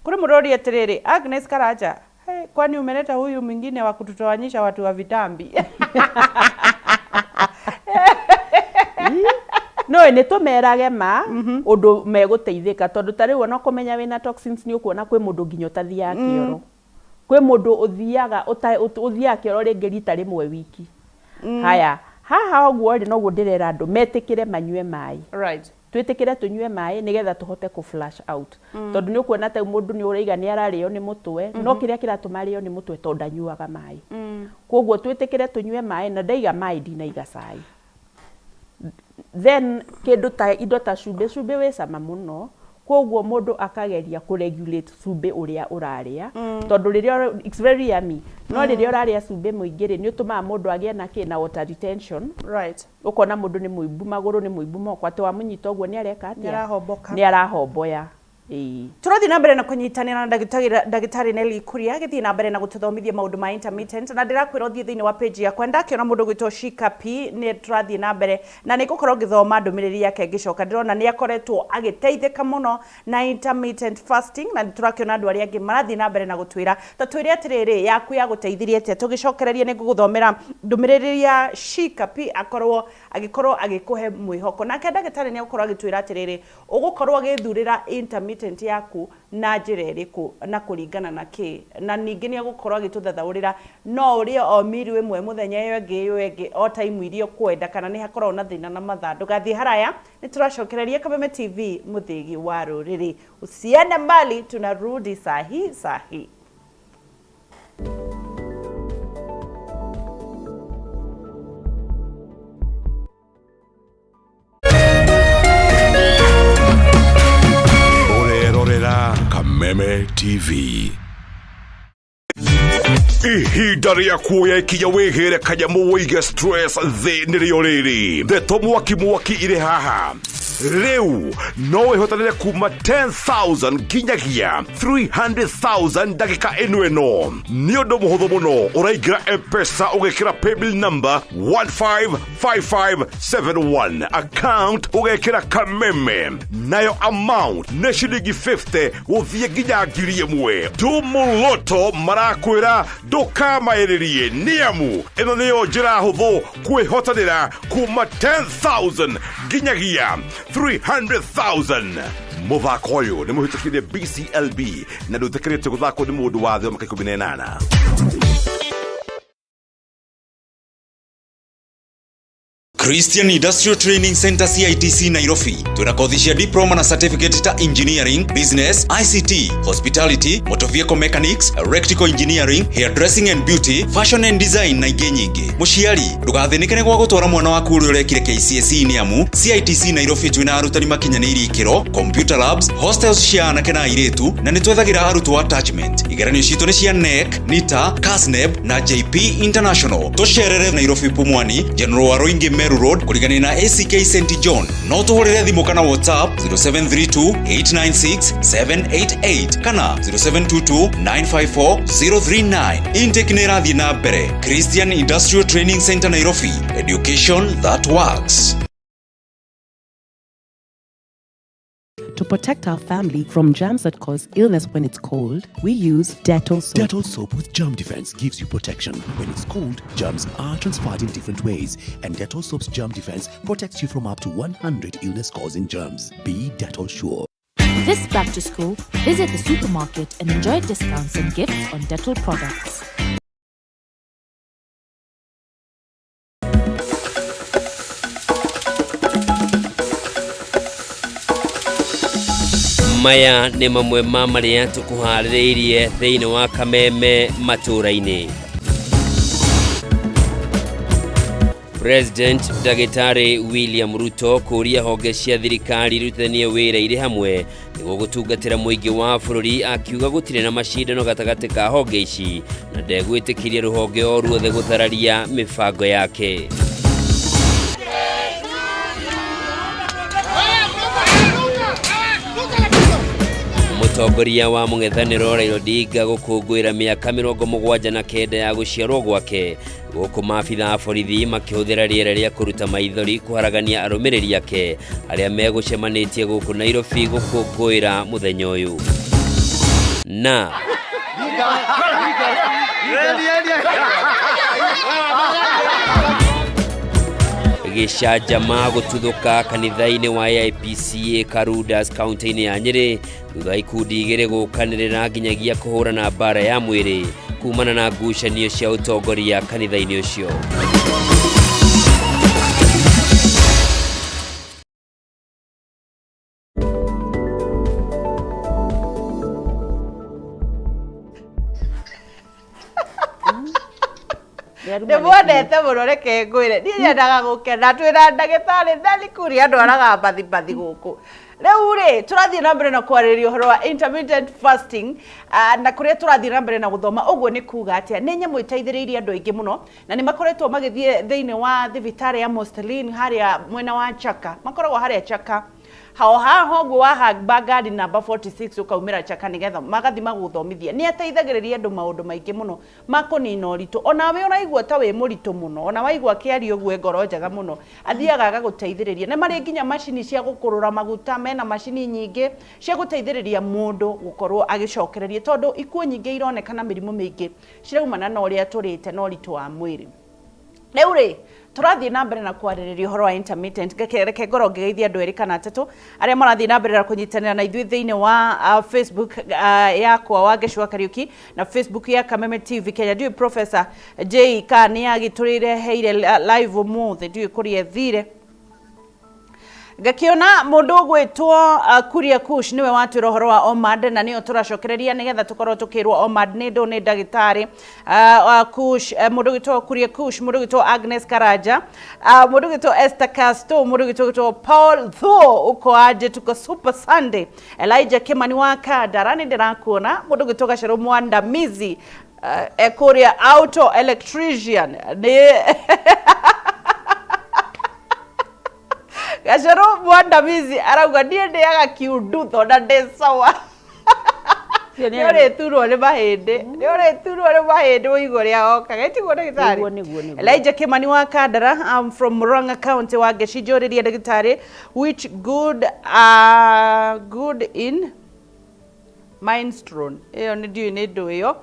[SPEAKER 1] Kũrĩ mũndũ ũria atĩrĩrĩ, Agnes Karanja, "Hey, kwani umeleta huyu mwingine wa kututawanyisha watu wa vitambi?"
[SPEAKER 2] No nĩ tũmerage ma ũndũ megũteithĩka, tondũ ta rĩu ona kũmenya wĩna toxins, nĩ ũkuona kwĩ mũndũ nginya ũtathiaga kĩoro, kwĩ mũndũ ũthiaga ũthiaga kĩoro rĩngĩ rita rĩmwe wiki. Haya, haha ũguo rĩ, noguo ndĩrera andũ metĩkĩre manyue maĩ. Twĩtĩkĩre tũnyue maĩ nĩgetha tũhote kũ flush out, tondũ nĩ ũkuona ta mũndũ nĩ ũraiga nĩ ararĩo nĩ mũtwe, no kĩrĩa kĩratũma arĩo nĩ mũtwe tondũ ndanyuaga maĩ. Koguo twĩtĩkĩre tũnyue maĩ, na ndaiga maĩ, ndinaiga cai. Then kĩndũ ta indo ta cumbĩ, cumbĩ wĩ cama mũno, koguo mũndũ akageria kũ regulate cumbĩ ũrĩa ũrarĩa, tondũ rĩrĩa it's very yummy, no rĩrĩa ũrarĩa cumbĩ mũingĩ rĩ, nĩ ũtũmaga mũndũ agĩe na kĩ, na water retention. Ũkona mũndũ nĩ mũimbu magũrũ, nĩ mũimbu moko, atĩ wamũnyita ũguo nĩ areka atĩa?
[SPEAKER 1] Nĩarahomboka.
[SPEAKER 2] Nĩ arahomboya, ĩĩ.
[SPEAKER 1] Tũrathiĩ na mbere na kũnyitanĩra na ndagĩtarĩ Nelly Kuria, agĩthiĩ na mbere na gũtũthomithia maũndũ ma intermittent, na ndĩrakwĩra ũthiĩ thĩinĩ wa page yakwa. Ndakĩona mũndũ gwĩtwo Shika P, nĩ tũrathiĩ na mbere na nĩ ngũkorwo ngĩthoma ndũmĩrĩri yake ngĩcoka. Ndĩrona nĩ akoretwo agĩteithĩka mũno na intermittent fasting, na nĩ tũrakĩona andũ arĩa angĩ marathiĩ na mbere na gũtwĩra. Ta twĩre atĩrĩrĩ, yaku yagũteithirie atĩa? Tũgĩcokereria nĩ ngũgũthomera ndũmĩrĩri ya Shika P, akorwo agĩkorwo agĩkũhe mwĩhoko. Nake ndagĩtarĩ nĩ egũkorwo agĩtwĩra atĩrĩrĩ, ũgũkorwo ũgĩthurĩra intermittent yaku na njĩra ĩrĩkũ na kũringana na kĩ, na ningĩ nĩ egũkorwo agĩtũthathaũrĩra no ũrĩe o meal ĩmwe mũthenya, ĩyo ĩngĩ, ĩyo ĩngĩ, o time iria ũkwenda, kana nĩ hakoragwo na thĩna na mathaa. Ndũgathiĩ haraya, nĩ tũracokereria. Kameme TV, mũthĩgi wa rũrĩrĩ. Usiende mbali, tunarudi sahi sahi.
[SPEAKER 3] Ũrerorera Kameme TV. Ihinda rĩa kuoya ikinya wĩgĩre kanyamũ wĩige stress thĩ nĩrĩo rĩrĩ. Ndeto mwaki mwaki irĩ haha. Rĩu no wĩhotanĩre kuma 10,000 nginyagia 300,000 ndagĩka ĩno ĩno. Nĩ ũndũ mũhũthũ mũno, ũraingĩra M-Pesa, ũgekĩra paybill number 155571, account ũgekĩra Kameme, nayo amount nĩ ciringi 50 gũthiĩ nginya 1,000. Tumuloto marakwĩra ndũkamaĩrĩrie, nĩamu ĩno nĩyo njĩra hũthũ kwĩhotanĩra kuma 10,000 nginyagia 300,000. Mũthako ũyũ nĩ mũhĩtũkire BCLB na ndũtĩkĩrĩtio gũthakwo nĩ mũndũ wa thĩ wa mĩaka 18.
[SPEAKER 4] Christian Industrial Training Center CITC Nairobi twina kothi cia diploma na certificate ta engineering, business, ICT, hospitality, motor vehicle mechanics, electrical engineering, hairdressing and beauty, fashion and design na ingĩ nyingĩ. Mũciari ndũgathĩnĩke nĩ gwa gũtwara mwana waku ũrĩa ũrekire KCSE nĩ amu CITC Nairobi twina arutani makinyanĩirie ikĩro, computer labs, hostels cia anake na airĩtu na nĩ twethagĩra arutwo attachment. Igeranio citũ nĩ cia NEC, NITA, KASNEB na JP International. Tũcerere Nairobi Pumwani, General Waruingi Meru Road kũrigania na ACK St John. No tũhũrĩre thimũ kana WhatsApp 0732 896 788 kana 0722 954 039. Intake nĩ ĩrathiĩ na mbere. Christian Industrial Training Center Nairobi. Education that works.
[SPEAKER 5] To protect our family from germs that cause illness when it's cold, we use Dettol soap.
[SPEAKER 6] Dettol soap with germ defense gives you protection. When it's cold, germs are transferred in different ways, and Dettol soap's germ defense protects you from up to 100 illness-causing germs. Be Dettol sure.
[SPEAKER 7] This back to school, visit the supermarket and enjoy discounts and gifts on Dettol products.
[SPEAKER 8] Maya nĩ mamwe ma marĩa tũkũharĩrĩirie thĩinĩ wa kameme matũũra-inĩ. President Ndagĩtarĩ William Ruto kũũria honge cia thirikari irutithanie wĩra irĩ hamwe nĩguo gũtungatĩra mũingĩ wa bũrũri, akiuga gũtirĩ na macindano gatagatĩ ka honge ici na ndegwĩtĩkĩria rũhonge o ruothe gũthararia mĩbango yake. Mũtongoria wa mũng'ethanĩro Raila Odinga gũkũngũĩra mĩaka 79 ya gũciarwo gwake, gũkũ maabitha a borithi makĩhũthĩra rĩera rĩa kũruta maithori kũharagania arũmĩrĩri ake arĩa megũcemanĩtie gũkũ Nairobi gũkũngũĩra mũthenya ũyũ. Na gĩcanjama gũtuthũka kanitha-inĩ wa AIPCA Karundas kaunti-inĩ ya Nyĩrĩ thutha wa ikundi igĩrĩ gũkanĩrĩra nginyagia kũhũrana mbara ya mwĩrĩ kumana na ngucanio cia ũtongoria kanitha-inĩ ũcio.
[SPEAKER 1] Nĩ mwendete mũno, reke ngwĩre niĩ nyendaga gũkena twĩna ndagĩtarĩ Dani Kuria andwaraga mbathibathi gũkũ. Rĩu rĩ, tũrathiĩ na mbere na kwarĩrĩria ũhoro wa intermittent fasting, na kũrĩa tũrathiĩ na mbere na gũthoma ũguo nĩ kuga atĩa. Nĩ nyamũ ĩteithĩrĩirie andũ aingĩ mũno na nĩ makoretwo magĩthiĩ thĩinĩ wa thibitarĩ ya Mostelin harĩa mwena wa Chaka, makoragwo harĩa Chaka hao haha ũguo wahamba ngari namba 46 ũkaumĩra Chaka nĩgetha magathi magũthomithia. Nĩ ateithagĩrĩria andũ maũndũ maingĩ mũno ma kũnina ũritũ. Onawe ũraigua ta wĩ mũritũ mũno, ona waigua akĩaria ũguo e ngoro njega mũno, athiaga agagũteithĩrĩria. Nĩ marĩ nginya macini cia gũkũrũra maguta, mena macini nyingĩ cia gũteithĩrĩria mũndũ gũkorwo agĩcokereria, tondũ ikuũ nyingĩ ironekana mĩrimũ mĩingĩ ciraumana na ũrĩa tũrĩte na ũritũ wa mwĩrĩ. Rĩu rĩ, tũrathiĩ na mbere na kwarĩrĩria ũhoro wa intermittent. Reke ngorwo ngĩgeithia andũ erĩ kana atatũ arĩa marathiĩ na mbere na kũnyitanĩra na ithuĩ thĩinĩ wa Facebook yakwa Wangeci wa Kariuki na Facebook ya Kameme TV Kenya. Ndiũĩ Professor J ka nĩ agĩtũrĩre heire live ũmũthĩ, ndiũĩ kũrĩa ethire. Ngakĩona mũndũ ũgwĩtwo Kuria Kush nĩwe watwĩra ũhoro wa Omad, na nĩyo tũracokereria nĩgetha tũkorwo tũkĩrwo Omad nĩ ndũ, nĩ ndagĩtarĩ Kush, mũndũ ũgwĩtwo Kuria Kush, mũndũ ũgwĩtwo Agnes Karanja, mũndũ ũgwĩtwo Esther Casto, mũndũ ũgwĩtwo Paul Thuo, uko aje, tuko Super Sunday, Elijah Kimani wa Kandara nĩ ndĩrakuona, mũndũ ũgwĩtwo Gacerũ Mwandamizi, ekũrĩa auto electrician, nĩ Gacerũ Mwandamizi arauga niĩ ndĩaga kiundutho na ndĩ sawa. Nĩ ũrĩturwo nĩ mahĩndĩ, nĩ ũrĩturwo nĩ mahĩndĩ ũigue ũrĩa okaga, ĩtiguo ndagĩtarĩ?
[SPEAKER 2] Nĩguo, nĩguo, nĩguo.
[SPEAKER 1] Elijah Kimani wa Kandara, I'm from Murang'a County wa Ngeci, njũrĩrie ndagĩtarĩ which good in Minestrone ĩyo nĩ ndiũĩ nĩ ndũ ĩyo.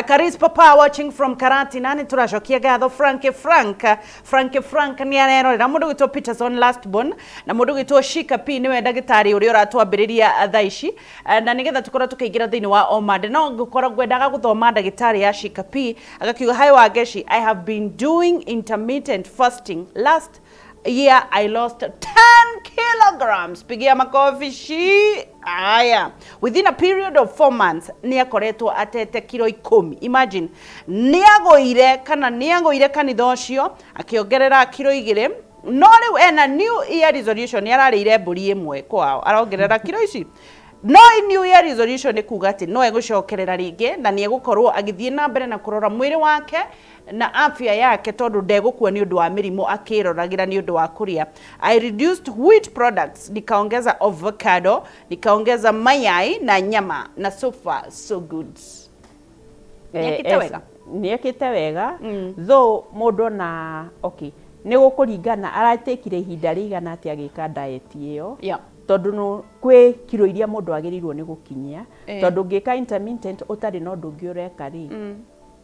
[SPEAKER 1] Karis Papa watching from Karatina, nĩ tũracokia ngatho. Frank Frank Frank Frank nĩ arerorera. Mũndũ gwĩtwo Peterson Lastborn na mũndũ gwĩtwo Shika P nĩwe ndagĩtarĩ ũrĩa ũratwambĩrĩria thaa ici. Na nĩgetha tũkorwo tũkĩingĩra thĩinĩ wa Omad, no ngũkorwo ngwendaga gũthoma ndagĩtarĩ ya Shika P agakiuga, "Hi Wangeshi, I have been doing intermittent fasting. Last year I lost 10 kilograms." Pigia makofi shi. Aya, within a period of 4 months nĩ akoretwo atete kiro 10. Imagine, nĩ agũire kana nĩ agũire kanitha ũcio akĩongerera kiro 2, no rĩu ena new year resolution. Nĩ ararĩire mbũri ĩmwe kwao, arongerera kiro ici, no new year resolution nĩ kuga atĩ no egũcokerera rĩngĩ na nĩ egũkorwo agĩthiĩ na mbere na kũrora mwĩrĩ wake na afya yake, tondũ ndegũkua nĩ ũndũ wa mĩrimũ akĩroragĩra nĩ ũndũ wa kũrĩa. "I reduced wheat products, nikaongeza avocado, nikaongeza mayai na nyama, na so far so good." Nĩekĩte wega.
[SPEAKER 2] Nĩekĩte wega, though mũndũ ona, okay, nĩ gũkũringana aratekire ihinda rĩigana atĩa agĩka diet ĩyo, tondũ no kwĩ kiro iria mũndũ agĩrĩirwo nĩ gũkinyia, tondũ ũngĩka intermittent ũtarĩ na ũndũ ũngĩ ũreka rĩ,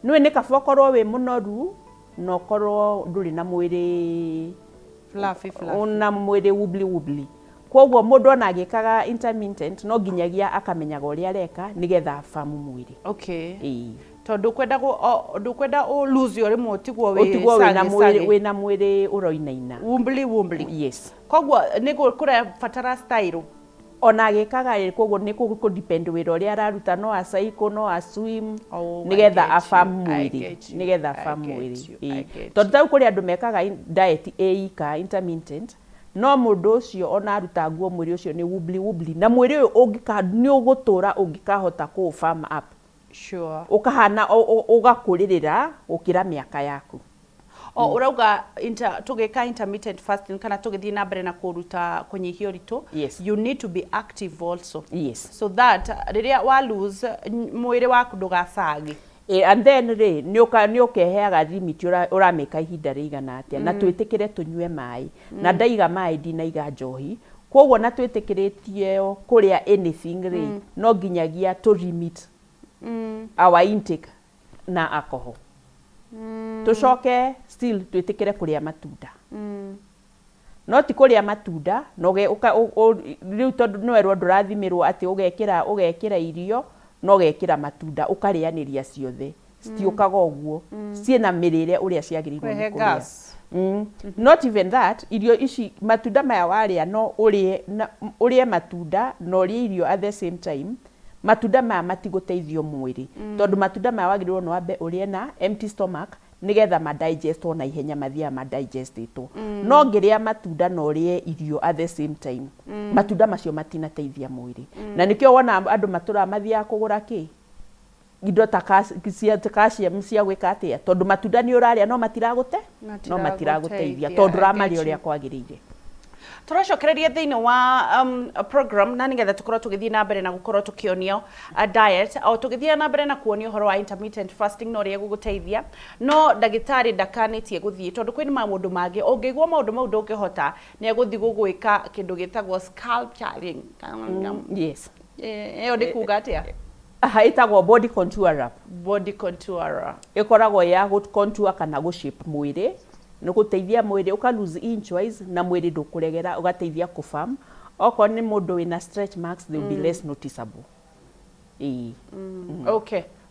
[SPEAKER 2] nĩwe nĩ kaba ũkorwo wĩ mũnoru na ũkorwo ndũrĩ na mwĩrĩ
[SPEAKER 1] fluffy fluffy,
[SPEAKER 2] na mwĩrĩ wobbly wobbly. Koguo mũndũ ona agĩkaga intermittent no nginyagia akamenyaga ũrĩa areka nĩgetha abamu mwĩrĩ. Ĩĩ.
[SPEAKER 1] Tondũ ndũkwenda ũ lose o rĩmwe ũtigwo wĩ
[SPEAKER 2] ũtigwo wĩna
[SPEAKER 1] sage
[SPEAKER 2] mwĩrĩ
[SPEAKER 1] sage.
[SPEAKER 2] Wĩna mwĩrĩ ũroinaina.
[SPEAKER 1] Wobbly wobbly.
[SPEAKER 2] Yes.
[SPEAKER 1] Koguo nĩ kũrabatara style.
[SPEAKER 2] Ona agĩkaga rĩ, koguo nĩ kũ depend wĩra ũrĩa araruta, no a cycle, no a swim,
[SPEAKER 1] Oh, I
[SPEAKER 2] nĩgetha
[SPEAKER 1] get you,
[SPEAKER 2] abamu
[SPEAKER 1] I
[SPEAKER 2] mwĩrĩ,
[SPEAKER 1] get you,
[SPEAKER 2] nĩgetha
[SPEAKER 1] I
[SPEAKER 2] abamu
[SPEAKER 1] get
[SPEAKER 2] mwĩrĩ.
[SPEAKER 1] you, I
[SPEAKER 2] Ĩĩ.
[SPEAKER 1] get.
[SPEAKER 2] Tondũ tarĩu kũrĩ andũ mekaga diet ĩ ika intermittent, no mũndũ ũcio ona aruta nguo mwĩrĩ ũcio nĩ wobbly wobbly, na mwĩrĩ ũyũ ũngĩka nĩ ũgũtũra ũngĩkahota kũ firm up, ũkahana ũgakũrĩrĩra gũkĩra mĩaka yaku.
[SPEAKER 1] O ũrauga tũgĩka intermittent fasting kana tũgĩthiĩ na mbere na kũruta kũnyihia ũritũ, you need to be active also, so that rĩrĩa wa lose mwĩrĩ waku ndũgacagi.
[SPEAKER 2] And then rĩ, nĩ ũkeheaga limit ũramĩka ihinda rĩigana atĩa, na twĩtĩkĩre tũnyue maĩ, na ndaiga maĩ ndinaiga njohi, koguo na twĩtĩkĩrĩtie kũrĩa anything rĩ, no nginyagia tũ limit our intake na alcohol, tũcoke still twĩtĩkĩre kũrĩa matunda, no ti kũrĩa matunda na rĩu tondũ nĩwerwo ndũrathimĩrwo atĩ ũgekĩra irio na ũgekĩra matunda ũkarĩanĩria ciothe, citiũkaga ũguo, ciĩna mĩrĩre ũrĩa ciagĩrĩirwo nĩ
[SPEAKER 1] Kũrehe
[SPEAKER 2] kũrĩa.
[SPEAKER 1] Gas.
[SPEAKER 2] Not even that, irio ici, matunda maya warĩa, no ũrĩe na ũrĩe matunda na ũrĩe irio at the same time, matunda maya matigũteithio mwĩrĩ, tondũ matunda maya wagĩrĩirwo nĩ wambe ũrĩe na empty stomach nĩgetha madigestwo na ihenya, mathiaga madigestĩtwo. No ngĩrĩa matunda na ũrĩe irio at the same time, matunda macio matinateithia mwĩrĩ, na nĩkĩo wona andũ matũraga mathiaga kũgũra kĩ indo ta calcium cia gwĩka atĩa, tondũ matunda nĩ ũrarĩa no matiragũte no matiragũteithia, tondũ ũramarĩa ũrĩa kwagĩrĩire.
[SPEAKER 1] Tũracokereria thĩinĩ wa program na nĩgetha tũkorwo tũgĩthiĩ na mbere na gũkorwo tũkĩonio diet, o tũgĩthiĩ na mbere na kuonio ũhoro wa intermittent fasting na ũrĩa gũgũteithia. No ndagĩtarĩ ndakanĩtie gũthiĩ, tondũ kwĩna maũndũ mangĩ ũngĩigua maũndũ mau ndũngĩhota, nĩ egũthiĩ gũgwĩka kĩndũ gĩtagwo sculpturing.
[SPEAKER 2] Yes.
[SPEAKER 1] Ĩyo nĩ kuga atĩa?
[SPEAKER 2] Aha, ĩtagwo body contour up.
[SPEAKER 1] Body contour.
[SPEAKER 2] Ĩkoragwo ya gũ contour kana gũ shape mwĩrĩ, nĩ gũteithia mwĩrĩ ũka lose inch wise na mwĩrĩ ndũkũregera, ũgateithia kũ firm. Okorwo nĩ mũndũ wĩna stretch marks, they will be less noticeable. Ĩĩ.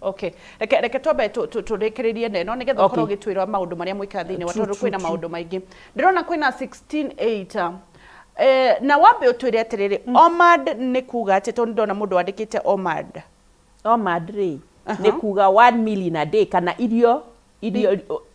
[SPEAKER 1] Okay, reke twambe tũrĩkĩrĩrie na ĩno nĩgetha ũkorwo ũgĩtwĩra maũndũ marĩa mwĩkaga thĩinĩ wa, tondũ kwĩna maũndũ maingĩ ndĩrona kwĩna 16:8. Na wambe ũtwĩre atĩrĩrĩ, OMAD nĩ kuga atĩ, tondũ ndona mũndũ wandĩkĩte OMAD.
[SPEAKER 2] OMAD rĩ, nĩ kuga one meal in a day, kana irio,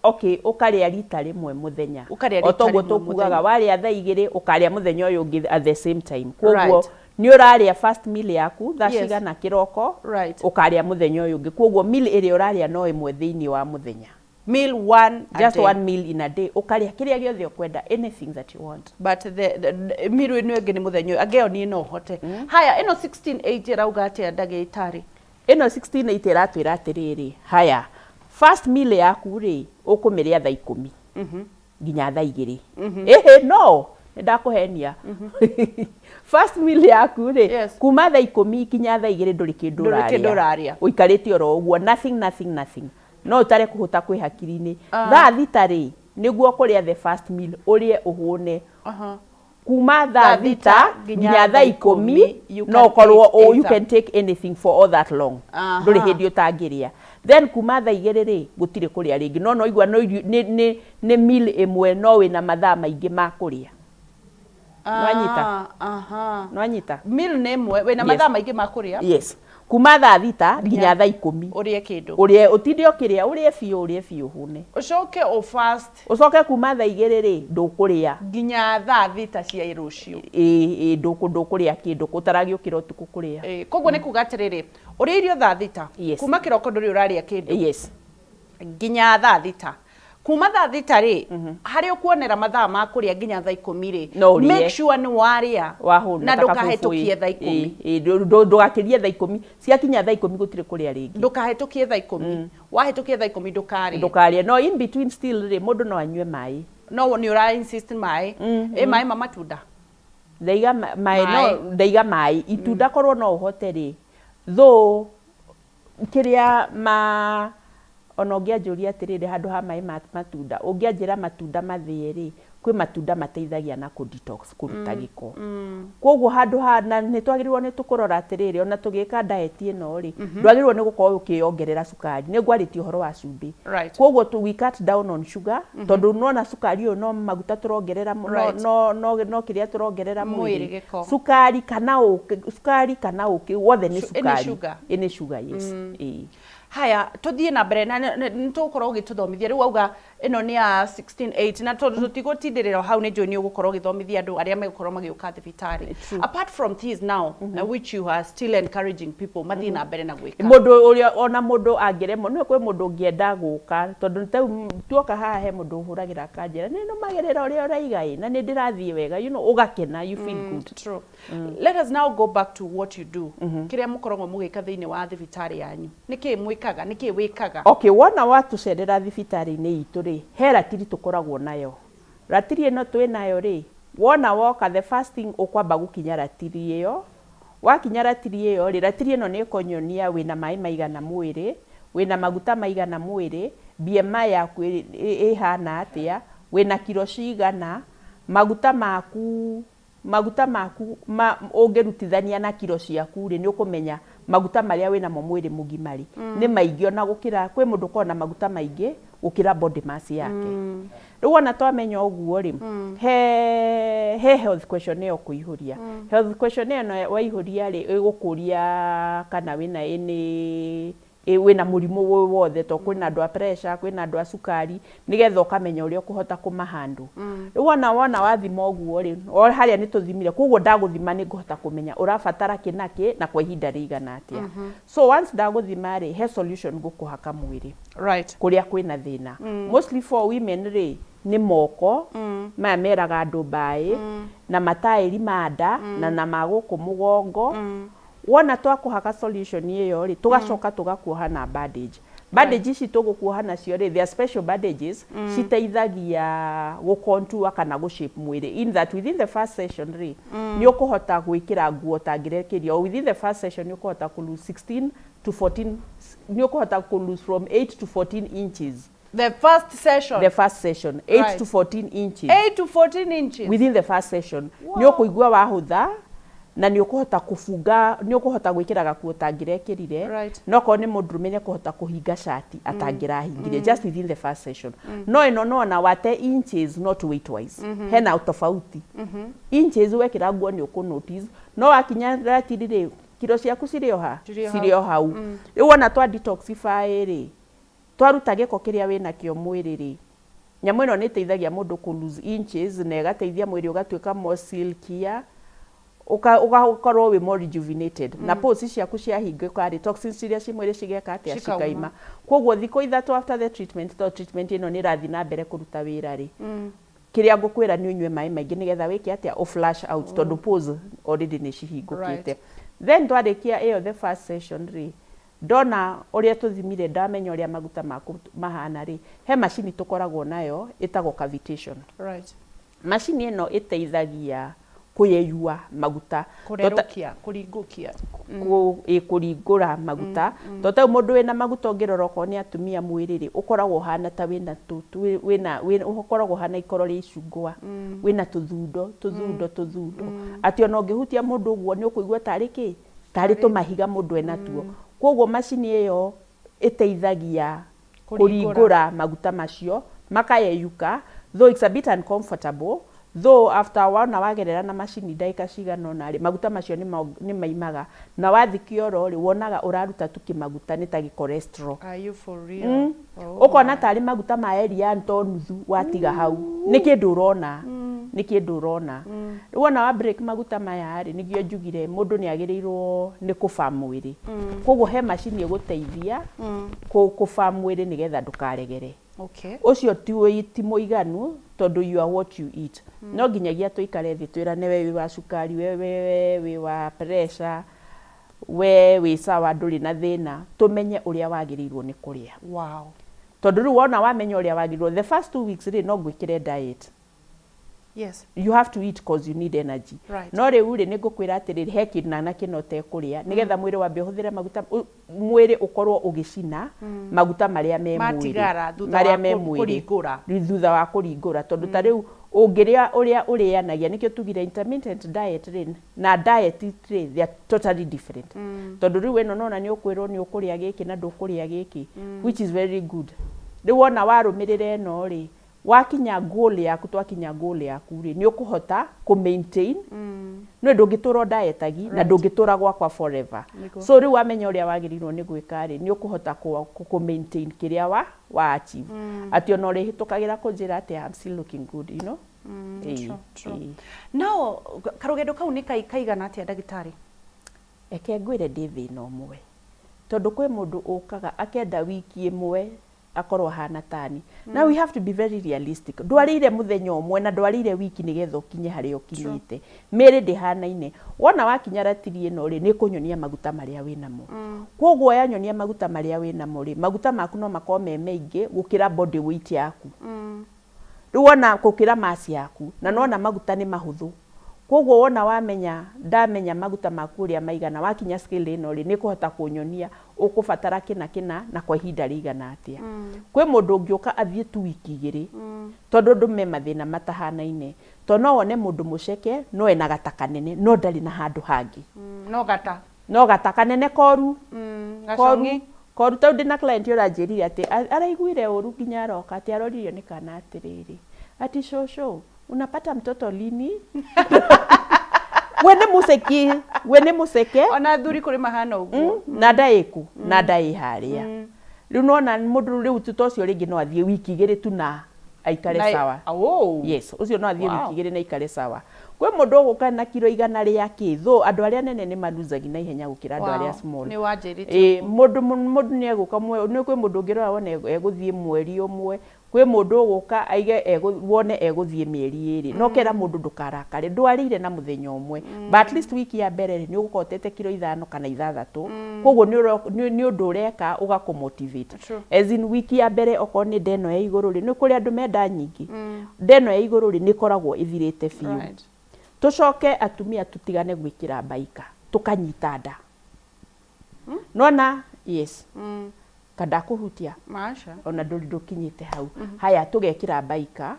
[SPEAKER 2] okay, ũkarĩa rita rĩmwe mũthenya.
[SPEAKER 1] Ũkarĩa
[SPEAKER 2] O
[SPEAKER 1] rita
[SPEAKER 2] toguo
[SPEAKER 1] rĩmwe
[SPEAKER 2] tũkugaga
[SPEAKER 1] mũthenya.
[SPEAKER 2] warĩa thaa 2, ũkarĩa mũthenya ũyũ ũngĩ at the same time. Koguo nĩ ũrarĩa first meal yaku thaa cigana kĩroko, ũkarĩa mũthenya ũyũ ũngĩ. Koguo meal ĩrĩa ũrarĩa no ĩmwe thĩinĩ wa mũthenya.
[SPEAKER 1] Meal one a
[SPEAKER 2] Just
[SPEAKER 1] day.
[SPEAKER 2] One meal in a day, ũkarĩa kĩrĩa gĩothe ũkwenda, anything that you want.
[SPEAKER 1] But the meal ĩno ĩngĩ nĩ mũthenya ũyũ angĩ, ĩyo niĩ no hote. Haya, ĩno 16:8 ĩrauga atĩa, ndagĩtarĩ?
[SPEAKER 2] Ĩno 16:8 ĩratwĩra atĩrĩrĩ, haya, first meal yaku rĩ, ũkũmĩrĩa thaa 10 nginya thaa 2. Ĩhĩ, no Nĩ ndakũhenia, first meal yaku rĩ, kuma thaa 10 kinya thaa 2 ndũrĩ kĩndũ.
[SPEAKER 1] Ndũrĩ kĩndũ ũrarĩa.
[SPEAKER 2] Ũikarĩte oro ũguo, nothing, nothing, nothing. No ũtare kũhũta kwĩ hakiri-inĩ. Thaa 6 rĩ, nĩguo kũrĩa the first meal, ũrĩe ũhũne. Kuma thaa
[SPEAKER 1] Thaa
[SPEAKER 2] thita
[SPEAKER 1] thita
[SPEAKER 2] nginya thaa 10
[SPEAKER 1] you
[SPEAKER 2] no
[SPEAKER 1] can
[SPEAKER 2] ũkorwo
[SPEAKER 1] eat
[SPEAKER 2] oh, you
[SPEAKER 1] either.
[SPEAKER 2] can take anything for all that long. Ndũrĩ hĩndĩ ũtangĩrĩa. Then kuma thaa 2 rĩ, gũtirĩ kũrĩa rĩngĩ, no noigua no irio nĩ meal ĩmwe, no wĩna mathaa maingĩ ma kũrĩa. Nĩwanyita? Nĩwanyita?
[SPEAKER 1] Meal nĩ ĩmwe, wĩna mathaa maingĩ ma kũrĩa.
[SPEAKER 2] Yes, kuma thaa 6 nginya thaa 10.
[SPEAKER 1] Ũrĩe kĩndũ.
[SPEAKER 2] Ũrĩe, ũtinde ũkĩrĩa, ũrĩe biũ, ũrĩe biũ, ũhũne.
[SPEAKER 1] Ũcoke ũ fast.
[SPEAKER 2] Ũcoke kuma thaa 2 rĩ, ndũkũrĩa.
[SPEAKER 1] Nginya thaa 6 cia rũciũ.
[SPEAKER 2] Ĩĩ, ndũkũrĩa kĩndũ ũtaragĩũkĩra ũtukũ kũrĩa.
[SPEAKER 1] Ĩĩ, koguo nĩ kuga atĩrĩrĩ, ũrĩa irio thaa 6, kuma kĩroko ndũrĩ ũrarĩa kĩndũ nginya thaa 6. Kuma thaa 6 rĩ, harĩa ũkuonera mathaa ma kũrĩa nginya thaa 10 rĩ,
[SPEAKER 2] No ũrĩe.
[SPEAKER 1] make sure nĩ warĩa
[SPEAKER 2] wahũna
[SPEAKER 1] na
[SPEAKER 2] ta kabũbũĩ.
[SPEAKER 1] ndũkahĩtũkie thaa 10.
[SPEAKER 2] Ĩĩ, ndũgakĩrie thaa 10. Ciakinya thaa 10 gũtirĩ kũrĩa rĩngĩ.
[SPEAKER 1] Ndũkahĩtũkie thaa 10. Wahĩtũkia thaa 10 ndũkarĩe.
[SPEAKER 2] Ndũkarĩe. No in between still rĩ, mũndũ no anyue maĩ.
[SPEAKER 1] No nĩ ũra insist maĩ. Ĩ maĩ ma matunda?
[SPEAKER 2] Ndaiga maĩ
[SPEAKER 1] Maĩ.
[SPEAKER 2] No ndaiga maĩ, itunda korwo no ũhote rĩ, though kĩrĩa ma ona ũngĩanjũria atĩrĩrĩ, handũ ha maĩ ma matunda, ũngĩanjĩra matunda mathĩe rĩ, kwĩ matunda mateithagia na kũ detox, kũruta gĩko. Koguo handũ ha na nĩ twagĩrĩirwo nĩ tũkũrora atĩrĩrĩ, ona tũgĩka diet ĩno rĩ, ndwagĩrĩirwo nĩ gũkorwo ũkĩongerera cukari. Nĩ ngwarĩtie ũhoro wa cumbĩ. Koguo we cut down on sugar, tondũ nona cukari ũyũ no maguta tũrongerera no, no kĩrĩa tũrongerera
[SPEAKER 1] mwĩrĩ
[SPEAKER 2] mwĩrĩ.
[SPEAKER 1] Gĩko.
[SPEAKER 2] Cukari kana ũkĩ, cukari kana ũkĩ, wothe nĩ
[SPEAKER 1] any
[SPEAKER 2] cukari.
[SPEAKER 1] Sugar.
[SPEAKER 2] Any sugar, yes. Ĩĩ.
[SPEAKER 1] Haya, tũthiĩ na mbere na nĩ tũgũkorwo ũgĩtũthomithia. Rĩu wauga ĩno nĩ ya 16:8, na tondũ tũtigũtindĩrĩra hau, nĩ njũĩ nĩ ũgũkorwo ũgĩthomithia andũ arĩa megũkorwo magĩũka thibitarĩ. Apart from this now, which you are still encouraging people mathiĩ na mbere na gwĩka.
[SPEAKER 2] Mũndũ ũrĩa ona mũndũ angĩremwo nĩ kwĩ mũndũ ũngĩenda gũka, tondũ tarĩu tuoka haha, he mũndũ ũhũragĩra akanjĩra, "Nĩ nũmagĩrĩra ũrĩa ũraiga ĩ, na nĩ ndĩrathiĩ wega." Ũgakena, you feel good.
[SPEAKER 1] True. Let us now go back to what you do, kĩrĩa mũkoragwo mũgĩka thĩinĩ wa thibitarĩ yanyu. Nĩ kĩĩ mwĩkaga? Nĩ kĩĩ wĩkaga?
[SPEAKER 2] Okay, wona watũcerera thibitarĩ-inĩ itũ rĩ, he ratiri tũkoragwo nayo. Ratiri ĩno twĩ nayo rĩ, wona woka, the first thing ũkwamba gũkinya ratiri ĩyo. Wakinya ratiri ĩyo rĩ, ratiri ĩno nĩ ĩkũnyonia wĩna maĩ maigana mwĩrĩ, wĩna maguta maigana mwĩrĩ, BMI yaku ĩhana atĩa, wĩna kiro cigana, maguta maku ma ũngĩrutithania na kiro ciaku rĩ, nĩ ũkũmenya maguta marĩa wĩnamo mwĩrĩ mũgima rĩ nĩ maingĩ ona gũkĩra. Kwĩ mũndũ ũkoragwo na maguta maingĩ gũkĩra body mass yake. Rĩu wona twamenya ũguo rĩ, he health questionnaire ũkũihũria. Health questionnaire ĩno waihũria rĩ, ĩgũkũria kana wĩna any wĩna mũrimũ wĩ wothe, to kwĩna andũ a pressure, kwĩna andũ a cukari, nĩgetha ũkamenya ũrĩa ũkũhota kũmahandle. Rĩu wona wathima ũguo rĩ, o harĩa nĩ tũthimire, koguo ndagũthima nĩ ngũhota kũmenya ũrabatara kĩ na kĩ na kwa ihinda rĩigana atĩa. So once ndagũthima rĩ, he solution ngũkũhaka mwĩrĩ kũrĩa kwĩna thĩna. Mostly for women rĩ, nĩ moko maya meraga andũ mbaĩ, na mataĩri ma nda, na ma gũkũ mũgongo. Wona twakũhaka solution ĩyo rĩ, tũgacoka tũgakuoha na bandage. Bandage ici tũgũkuoha nacio rĩ, they are special bandages citeithagia gũ-contour kana gũ-shape mwĩrĩ, in that within the first session rĩ, nĩ ũkũhota gwĩkĩra nguo ũtangĩrekeria, o within the first session nĩ ũkũhota kũ lose 16 to 14, nĩ ũkũhota kũ lose from 8 to 14 inches.
[SPEAKER 1] The first session?
[SPEAKER 2] The first session, 8 to 14 inches.
[SPEAKER 1] 8 to 14 inches.
[SPEAKER 2] Within the first session. Nĩ ũkũigua wahũtha na nĩ ũkũhota kũbunga, nĩ ũkũhota gwĩkĩra gakuo ũtangĩrekĩrire. No korwo nĩ mũndũrũme, nĩ ekũhota kũhinga cati atangĩrahingire, just within the first session. No ĩno nona wate inches, not weight wise. Hena tofauti. Inches wekĩra nguo nĩ ũkũ notice, no wakinya ratiri rĩ, kiro ciaku cirĩ o ha?
[SPEAKER 1] Cirĩ o hau.
[SPEAKER 2] Cirĩ o hau. Rĩu wona twa detoxify rĩ, twaruta gĩko kĩrĩa wĩnakĩo mwĩrĩ rĩ, nyamũ ĩno nĩ ĩteithagia mũndũ kũ lose inches na ĩgateithia mwĩrĩ ũgatuĩka more silkier, ũgakorwo wĩ more rejuvenated, na pores ciaku ciahingũka rĩ, toxins iria ci mwĩrĩ cigeka atĩa?
[SPEAKER 1] Cikauma.
[SPEAKER 2] Cikaima. Koguo thikũ 3 after the treatment, tondũ treatment ĩno nĩ ĩrathiĩ na mbere kũruta wĩra rĩ, kĩrĩa ngũkwĩra nĩ ũnyue maĩ maingĩ nĩgetha wĩke atĩa? Ũ flush out, tondũ pores already nĩ cihingũkĩte. Then twarĩkia ĩyo the first session rĩ, ndona ũrĩa tũthimire, ndamenya ũrĩa maguta maku mahana rĩ, he macini tũkoragwo nayo ĩtagwo cavitation. Macini ĩno ĩteithagia kũyeyua maguta.
[SPEAKER 1] Kũrerũkia, kũringũkia.
[SPEAKER 2] Ĩ kũringũra maguta. To ta rĩu mũndũ wĩna maguta ũngĩrora okorwo nĩ atumia mwĩrĩ rĩ, ũkoragwo ũhana ta wĩna wĩna ũkoragwo ũhana ikoro rĩa icungwa. Wĩna tũthundo, tũthundo, tũthundo. Atĩ ona ũngĩhutia mũndũ ũguo nĩ ũkũigua tarĩ kĩ? Tarĩ tũmahiga mũndũ enatuo. Koguo macini ĩyo ĩteithagia kũringũra maguta macio makayeyuka, though it's a bit uncomfortable, though after wona wagerera na macini ndagĩka cigana ũna rĩ, maguta macio nĩ maimaga, na wathiĩ kĩoro rĩ, wonaga ũraruta tu kĩmaguta nĩ ta gĩ cholesterol.
[SPEAKER 1] Are you for real? Oh.
[SPEAKER 2] Ũkona tarĩ maguta ma Elian to nuthu watiga hau, nĩ kĩndũ ũrona, nĩ kĩndũ ũrona. Rĩu wona wa break maguta maya rĩ, nĩkĩo njugire mũndũ nĩ agĩrĩirwo nĩ kũba mwĩrĩ. Koguo he macini ĩgũteithia kũba mwĩrĩ nĩgetha ndũkaregere. Ũcio ti mũiganu tondũ you are what you eat. No nginyagia tũikare thĩ twĩrane we wĩ wa cukari, we wĩ wa pressure, we wĩ sawa ndũrĩ na thĩna, tũmenye ũrĩa wagĩrĩirwo nĩ kũrĩa. Tondũ rĩu wona wamenya ũrĩa wagĩrĩirwo, the first 2 weeks rĩ, no ngwĩkĩre diet. You have to eat cause you need energy. No rĩu rĩ, nĩ ngũkwĩra atĩrĩrĩ, he kĩna na kĩna ũtekũrĩa nĩgetha mwĩrĩ wambe ũhũthĩre maguta, mwĩrĩ ũkorwo ũgĩcina maguta marĩa me mwĩrĩ.
[SPEAKER 1] Matigara thutha
[SPEAKER 2] marĩa
[SPEAKER 1] wa
[SPEAKER 2] me mwĩrĩ.
[SPEAKER 1] Kũringũra.
[SPEAKER 2] Thutha wa kũringũra, tondũ ta rĩu ũngĩrĩa ũrĩa ũrĩanagia, nĩkĩo tugire intermittent diet rĩ na diet rĩ, they are totally different, tondũ rĩu ĩno nona nĩ ũkwĩrwo nĩ ũkũrĩa gĩkĩ na ndũkũrĩa gĩkĩ, which is very good. Rĩu wona warũmĩrĩra ĩno rĩ, wakinya goal yaku, twakinya goal yaku rĩ, nĩ ũkũhota kũ maintain. Nĩ ndũngĩtũra dietagi na ndũngĩtũra gwakwa forever. So rĩu wamenya ũrĩa wagĩrĩirwo nĩ gwĩka rĩ, nĩ ũkũhota kũ maintain kĩrĩa wa achieve, atĩ ona ũrĩhĩtũkagĩra kũnjĩra atĩ I'm still looking good. Ĩĩ,
[SPEAKER 1] True, true.
[SPEAKER 2] Ĩĩ.
[SPEAKER 1] Nao karũgendo kau nĩ kaigana atĩa, ndagĩtarĩ?
[SPEAKER 2] Reke ngwĩre, ndĩ thĩna ũmwe, tondũ kwĩ mũndũ ũkaga akenda wiki ĩmwe akorwo ahana tani. Now we have to be very realistic. Ndwarĩire mũthenya ũmwe na ndwarĩire wiki nĩgetha ũkinye harĩa ũkinyĩte. Mĩĩrĩ ndĩhanaine. Wona wakinya ratiri ĩno rĩ, nĩ ĩkũnyonia maguta marĩa wĩnamo. Koguo yanyonia maguta marĩa wĩnamo rĩ, maguta maku no makorwo me maingĩ gũkĩra body weight yaku. Rĩu wona gũkĩra mass yaku, na nona maguta nĩ mahũthũ, koguo wona wamenya, ndamenya maguta maku ũrĩa maigana, wakinya scale ĩno rĩ, nĩ ĩkũhota kũnyonia ũkũbatara kĩna kĩna na kwa ihinda rĩigana atĩa. Kwĩ mũndũ ũngĩũka athiĩ tu wiki 2, tondũ andũ me mathĩna matahanaine, to no wone mũndũ mũceke no ena gata kanene no ndarĩ na handũ hangĩ.
[SPEAKER 1] No gata.
[SPEAKER 2] No gata kanene koru. Koru.
[SPEAKER 1] Gacong'i.
[SPEAKER 2] Koru. Tondũ ndĩna client ũranjĩrire atĩ araiguire ũru nginya aroka atĩ aroririo nĩ kana atĩrĩrĩ, ati "Shosho, unapata mtoto lini?" We nĩ mũceki, we nĩ mũceke.
[SPEAKER 1] Ona athuri kũrĩ mahana ũguo.
[SPEAKER 2] Na nda ĩkũ na nda ĩ harĩa. Rĩu nona mũndũ rĩu ta ũcio rĩngĩ no athiĩ wiki 2 tu na aikare sawa. Yes, ũcio no athiĩ wiki 2 na aikare sawa. Kwĩ mũndũ ũgũka na kiro 100 rĩa kĩ, though andũ arĩa anene nĩ malosagi na ihenya gũkĩra andũ arĩa small.
[SPEAKER 1] Nĩ wanjĩrĩte.
[SPEAKER 2] Ĩĩ, mũndũ nĩ egũka, nĩ kwĩ mũndũ ũngĩrora wone egũthiĩ mweri ũmwe, kwĩ mũndũ ũgũka aige wone egũthiĩ mĩeri 2. No kera mũndũ ndũkarakare, ndwarĩire na mũthenya ũmwe, but at least wiki ya mbere rĩ, nĩ ũgũkorwo ũtete kiro 5 kana 6, koguo nĩ ũndũ ũreka ũgakũ motivate. As in wiki ya mbere, okorwo nĩ nda ĩno ya igũrũ rĩ, nĩ kũrĩ andũ menda nyingĩ, nda ĩno ya igũrũ rĩ, nĩ ĩkoragwo ĩthirĩte biũ. Tũcoke atumia tũtigane gwĩkĩra mbaika tũkanyita nda nona. Yes, kandakũhutia.
[SPEAKER 1] Maca.
[SPEAKER 2] Ona ndũrĩ ndũkinyĩte hau. Haya, tũgekĩra mbaika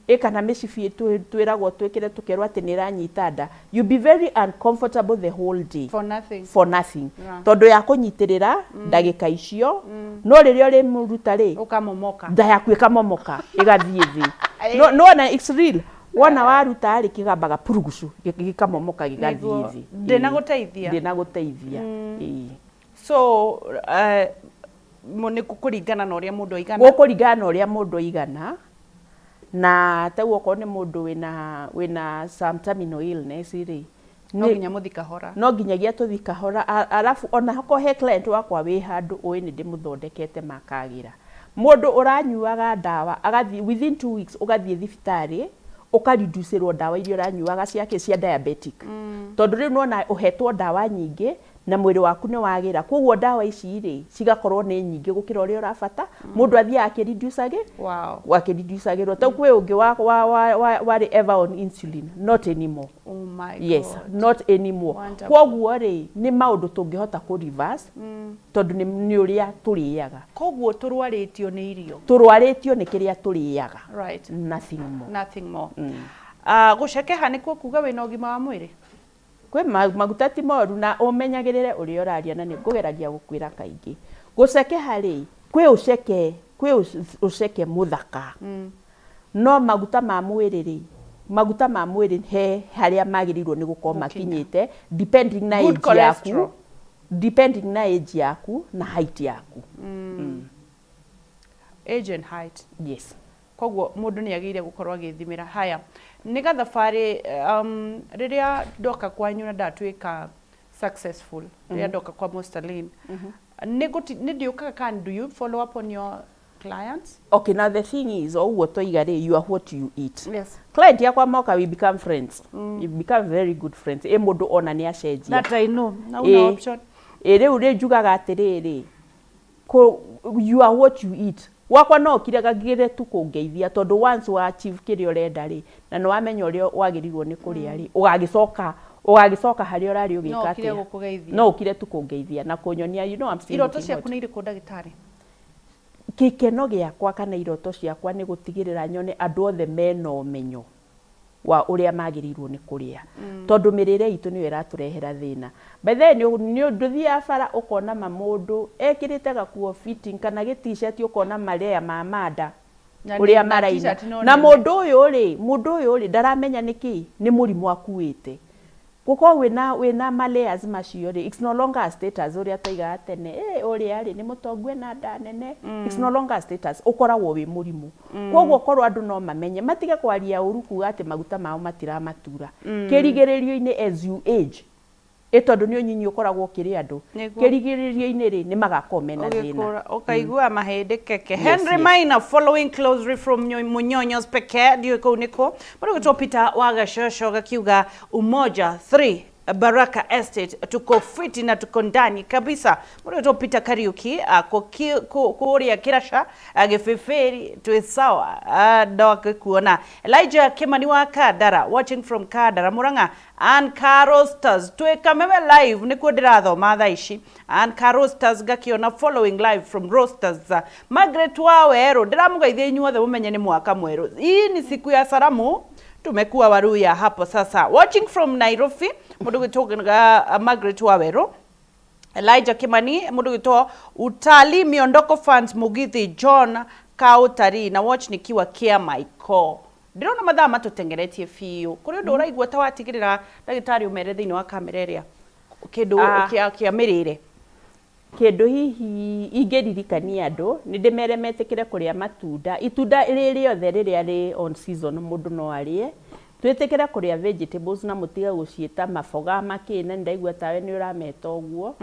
[SPEAKER 2] ĩ kana mĩcibi twĩragwo twĩkĩre, tũkerwo atĩ nĩ ĩranyita nda. You be very uncomfortable the whole day.
[SPEAKER 1] For nothing.
[SPEAKER 2] For nothing. Tondũ ya kũnyitĩrĩra ndagĩka icio, no rĩrĩa ũrĩmũruta rĩ,
[SPEAKER 1] Ũkamomoka.
[SPEAKER 2] Nda yaku ĩkamomoka ĩgathiĩ thĩ. No nĩwona it's real. Wona waruta rĩ, kĩgambaga purugucu, gĩkamomoka gĩgathiĩ thĩ.
[SPEAKER 1] Ndĩnagũteithia.
[SPEAKER 2] Ndĩnagũteithia, ĩĩ.
[SPEAKER 1] So nĩ kũringana na ũrĩa mũndũ aigana.
[SPEAKER 2] Gũkũringana na ũrĩa mũndũ aigana, na ta rĩu okorwo nĩ mũndũ wĩna some terminal illness rĩ,
[SPEAKER 1] No nginya mũthi kahora.
[SPEAKER 2] No nginyagia tũthi kahora. Arabu ona okorwo he client wakwa wĩ handũ ũĩ nĩ ndĩmũthondekete makagĩra, mũndũ ũranyuaga ndawa agathiĩ within 2 weeks, ũgathiĩ thibitarĩ ũkareducĩrwo ndawa iria ũranyuaga ciake cia diabetic, tondũ rĩu nĩwona ũhetwo ndawa nyingĩ. Na mwĩrĩ waku nĩ wagĩra, koguo ndawa ici rĩ cigakorwo nĩ nyingĩ gũkĩra ũrĩa ũrabata. Mũndũ athiaga akĩreducagĩ akĩreducagĩrwo. Ta kwĩ ũngĩ warĩ ever on insulin, not anymore.
[SPEAKER 1] Oh my
[SPEAKER 2] Yes.
[SPEAKER 1] God.
[SPEAKER 2] Not anymore.
[SPEAKER 1] Wonderful.
[SPEAKER 2] Koguo rĩ, nĩ maũndũ tũngĩhota kũ reverse tondũ nĩ ũrĩa tũrĩaga.
[SPEAKER 1] Koguo tũrwarĩtio nĩ irio.
[SPEAKER 2] Tũrwarĩtio nĩ kĩrĩa tũrĩaga. Nothing more.
[SPEAKER 1] Nothing more. Gũcekeha nĩkuo kuga wĩna ũgima wa mwĩrĩ?
[SPEAKER 2] Kwĩ maguta ti moru, na ũmenyagĩrĩre ũrĩa ũraria, na nĩ ngũgeragia gũkwĩra kaingĩ. Gũcekeha rĩ, kwĩ ũceke, kwĩ ũceke mũthaka, no maguta ma mwĩrĩ rĩ, maguta ma mwĩrĩ he harĩa magĩrĩirwo nĩ gũkorwo makinyĩte, depending na
[SPEAKER 1] Good
[SPEAKER 2] age
[SPEAKER 1] cholesterol.
[SPEAKER 2] yaku, depending na age yaku na height yaku.
[SPEAKER 1] Age and height.
[SPEAKER 2] Yes.
[SPEAKER 1] Koguo mũndũ nĩ agĩrĩire gũkorwo agĩthimĩra. Haya, nĩ gathabarĩ. Rĩrĩa ndoka kwanyu na ndatuĩka successful, rĩrĩa ndoka kwa Mustalin, nĩ ndĩũkaga kana do you follow up on your clients?
[SPEAKER 2] Okay, now the thing is, o ũguo toiga rĩ, you are what you eat. Client yakwa moka, we become friends. We become very good friends. Ĩ mũndũ ona nĩ acenjia.
[SPEAKER 1] That I know na una option.
[SPEAKER 2] Ĩ rĩu rĩ, njugaga atĩrĩrĩ, you are what you eat. Gwakwa no ũkiregagĩre tu kũngeithia, tondũ once wa achieve kĩrĩa ũrenda rĩ, na nĩ wamenya ũrĩa wagĩrĩirwo nĩ kũrĩa rĩ, ũgagĩcoka harĩa ũrarĩ
[SPEAKER 1] No
[SPEAKER 2] ũgĩka
[SPEAKER 1] ũkire
[SPEAKER 2] atĩa?
[SPEAKER 1] Gũkũgeithia.
[SPEAKER 2] No ũkire tu kũngeithia na kũnyonia, I'm still
[SPEAKER 1] Iroto
[SPEAKER 2] looking
[SPEAKER 1] ciaku
[SPEAKER 2] hot.
[SPEAKER 1] nĩ irĩkũ, ndagĩtarĩ?
[SPEAKER 2] Gĩkeno gĩakwa kana iroto ciakwa nĩ gũtigĩrĩra nyone andũ othe mena ũmenyo wa ũrĩa magĩrĩirwo nĩ kũrĩa, tondũ mĩrĩre itũ nĩyo ĩratũrehera thĩna. By the way, nĩ ndũthiaga bara ũkona ma mũndũ ekĩrĩte gakuo fitting kana gĩ T-shirt, ũkona marea ma manda
[SPEAKER 1] Na
[SPEAKER 2] ũrĩa
[SPEAKER 1] na
[SPEAKER 2] maraina.
[SPEAKER 1] T-shirt no
[SPEAKER 2] Na
[SPEAKER 1] nene.
[SPEAKER 2] mũndũ ũyũ rĩ ndaramenya nĩkĩ nĩ mũrimũ akuĩte. Gũkorwo wĩna ma layers macio rĩ, it's no longer a status ũrĩa twaigaga tene, ũrĩa rĩ nĩ mũtongu, ena nda nene. It's no longer a status, ũkoragwo wĩ mũrimũ. Koguo korwo andũ no mamenye, matige kwaria ũru kuga atĩ maguta mao matiramatura kĩrigĩrĩrio-inĩ, as you age, ĩ tondũ nĩ ũnyinyi ũkoragwo ũkĩrĩ andũ kĩrigĩrĩrio-inĩ rĩ, nĩ magakorwo mena thĩna.
[SPEAKER 1] Ũgĩkũra ũkaigua mahĩndĩ keke.
[SPEAKER 2] Yes,
[SPEAKER 1] Henry Maina following closely from Munyonyos peke ndiũĩ kũu nĩkũ. Mũndũ gwĩtwo Peter wa Gacocho gakiuga Umoja 3 Baraka Estate, tuko fiti na tuko ndani kabisa. Mũndũ gwĩtwo Peter Kariuki ako kũrĩa Kĩraca gĩbĩbĩri, twĩ sawa, ndakĩkuona. Elijah Kimani wa Kandara, watching from Kandara, Murang'a. Ann Carosters, twĩ Kameme live, nĩkuo ndĩrathoma thaa ici. Ann Carosters ngakiona following live from Rosters. Margaret wa Werũ, ndĩramũgeithia inyuothe, mũmenye nĩ mwaka mwerũ, hii ni siku ya salamu, tumekuwa Waruya hapo sasa. Watching from Nairobi, mũndũ gwĩtwo Margaret wa Werũ. Elijah Kimani, mũndũ gwĩtwo Utalii Miondoko fans, Mugithi John Kautari na watch nikiwa Kia Michael. Ndĩrona mathaa matũtengeretie biũ. Kũrĩ ũndũ ũraigua ta watigĩrĩra, ndagĩtarĩ, ũmere thĩinĩ wa kamera ĩrĩa kĩndũ kĩa mĩrĩre?
[SPEAKER 2] Kĩndũ hihi ingĩririkania andũ, nĩ ndĩmere metĩkĩre kũrĩa matunda, itunda rĩ rĩothe rĩrĩa rĩ on season mũndũ no arĩe. Twĩtĩkĩre kũrĩa vegetables na mũtige gũciĩta maboga makĩ, na nĩndaigua tawe nĩ ũrameta ũguo.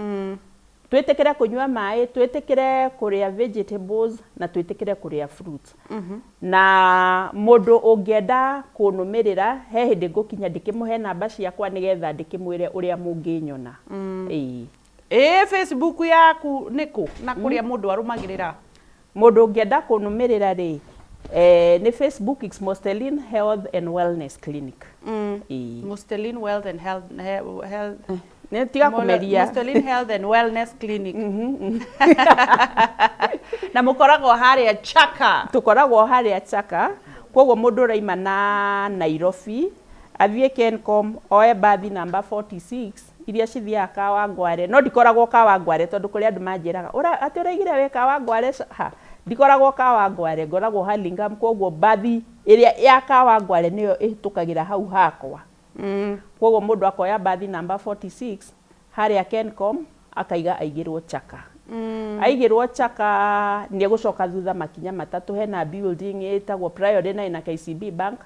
[SPEAKER 2] Twĩtĩkĩre kũnyua maĩ, twĩtĩkĩre kũrĩa vegetables na twĩtĩkĩre kũrĩa fruits. Na mũndũ ũngĩenda kũnũmĩrĩra, he hĩndĩ ngũkinya ndĩkĩmũhe namba ciakwa nĩgetha ndĩkĩmwĩre ũrĩa mũngĩnyona. Ĩĩ.
[SPEAKER 1] Ĩ Facebook yaku nĩkũ na kũrĩa mũndũ arũmagĩrĩra?
[SPEAKER 2] Mũndũ ũngĩenda kũnũmĩrĩra rĩ, nĩ Facebook, it's Mustelin Health and Wellness Clinic. Ĩĩ.
[SPEAKER 1] Mustelin Wealth and Health, Health
[SPEAKER 2] Nĩ tiga kũmeria.
[SPEAKER 1] Mustelin Health and Wellness Clinic, na mũkoragwo harĩa Chaka.
[SPEAKER 2] Tũkoragwo harĩa Chaka, koguo mũndũ ũraima na Nairobi athiĩ Kencom, oe bathi namba 46 iria cithiaga Kawangware, no ndikoragwo Kawangware, tondũ kũrĩ andũ manjĩraga atĩ ũraigire wĩ Kawangware. Ha, ndikoragwo Kawangware, ngoragwo Hurlingham. Koguo bathi ĩrĩa ya Kawangware nĩyo ĩhĩtũkagĩra hau hakwa. Koguo mũndũ akoya bathi namba 46 harĩa Kencom, akaiga aigĩrwo Chaka. Aigĩrwo Chaka, nĩ egũcoka thutha makinya matatũ, hena building ĩtagwo Priory na ĩna KCB Bank.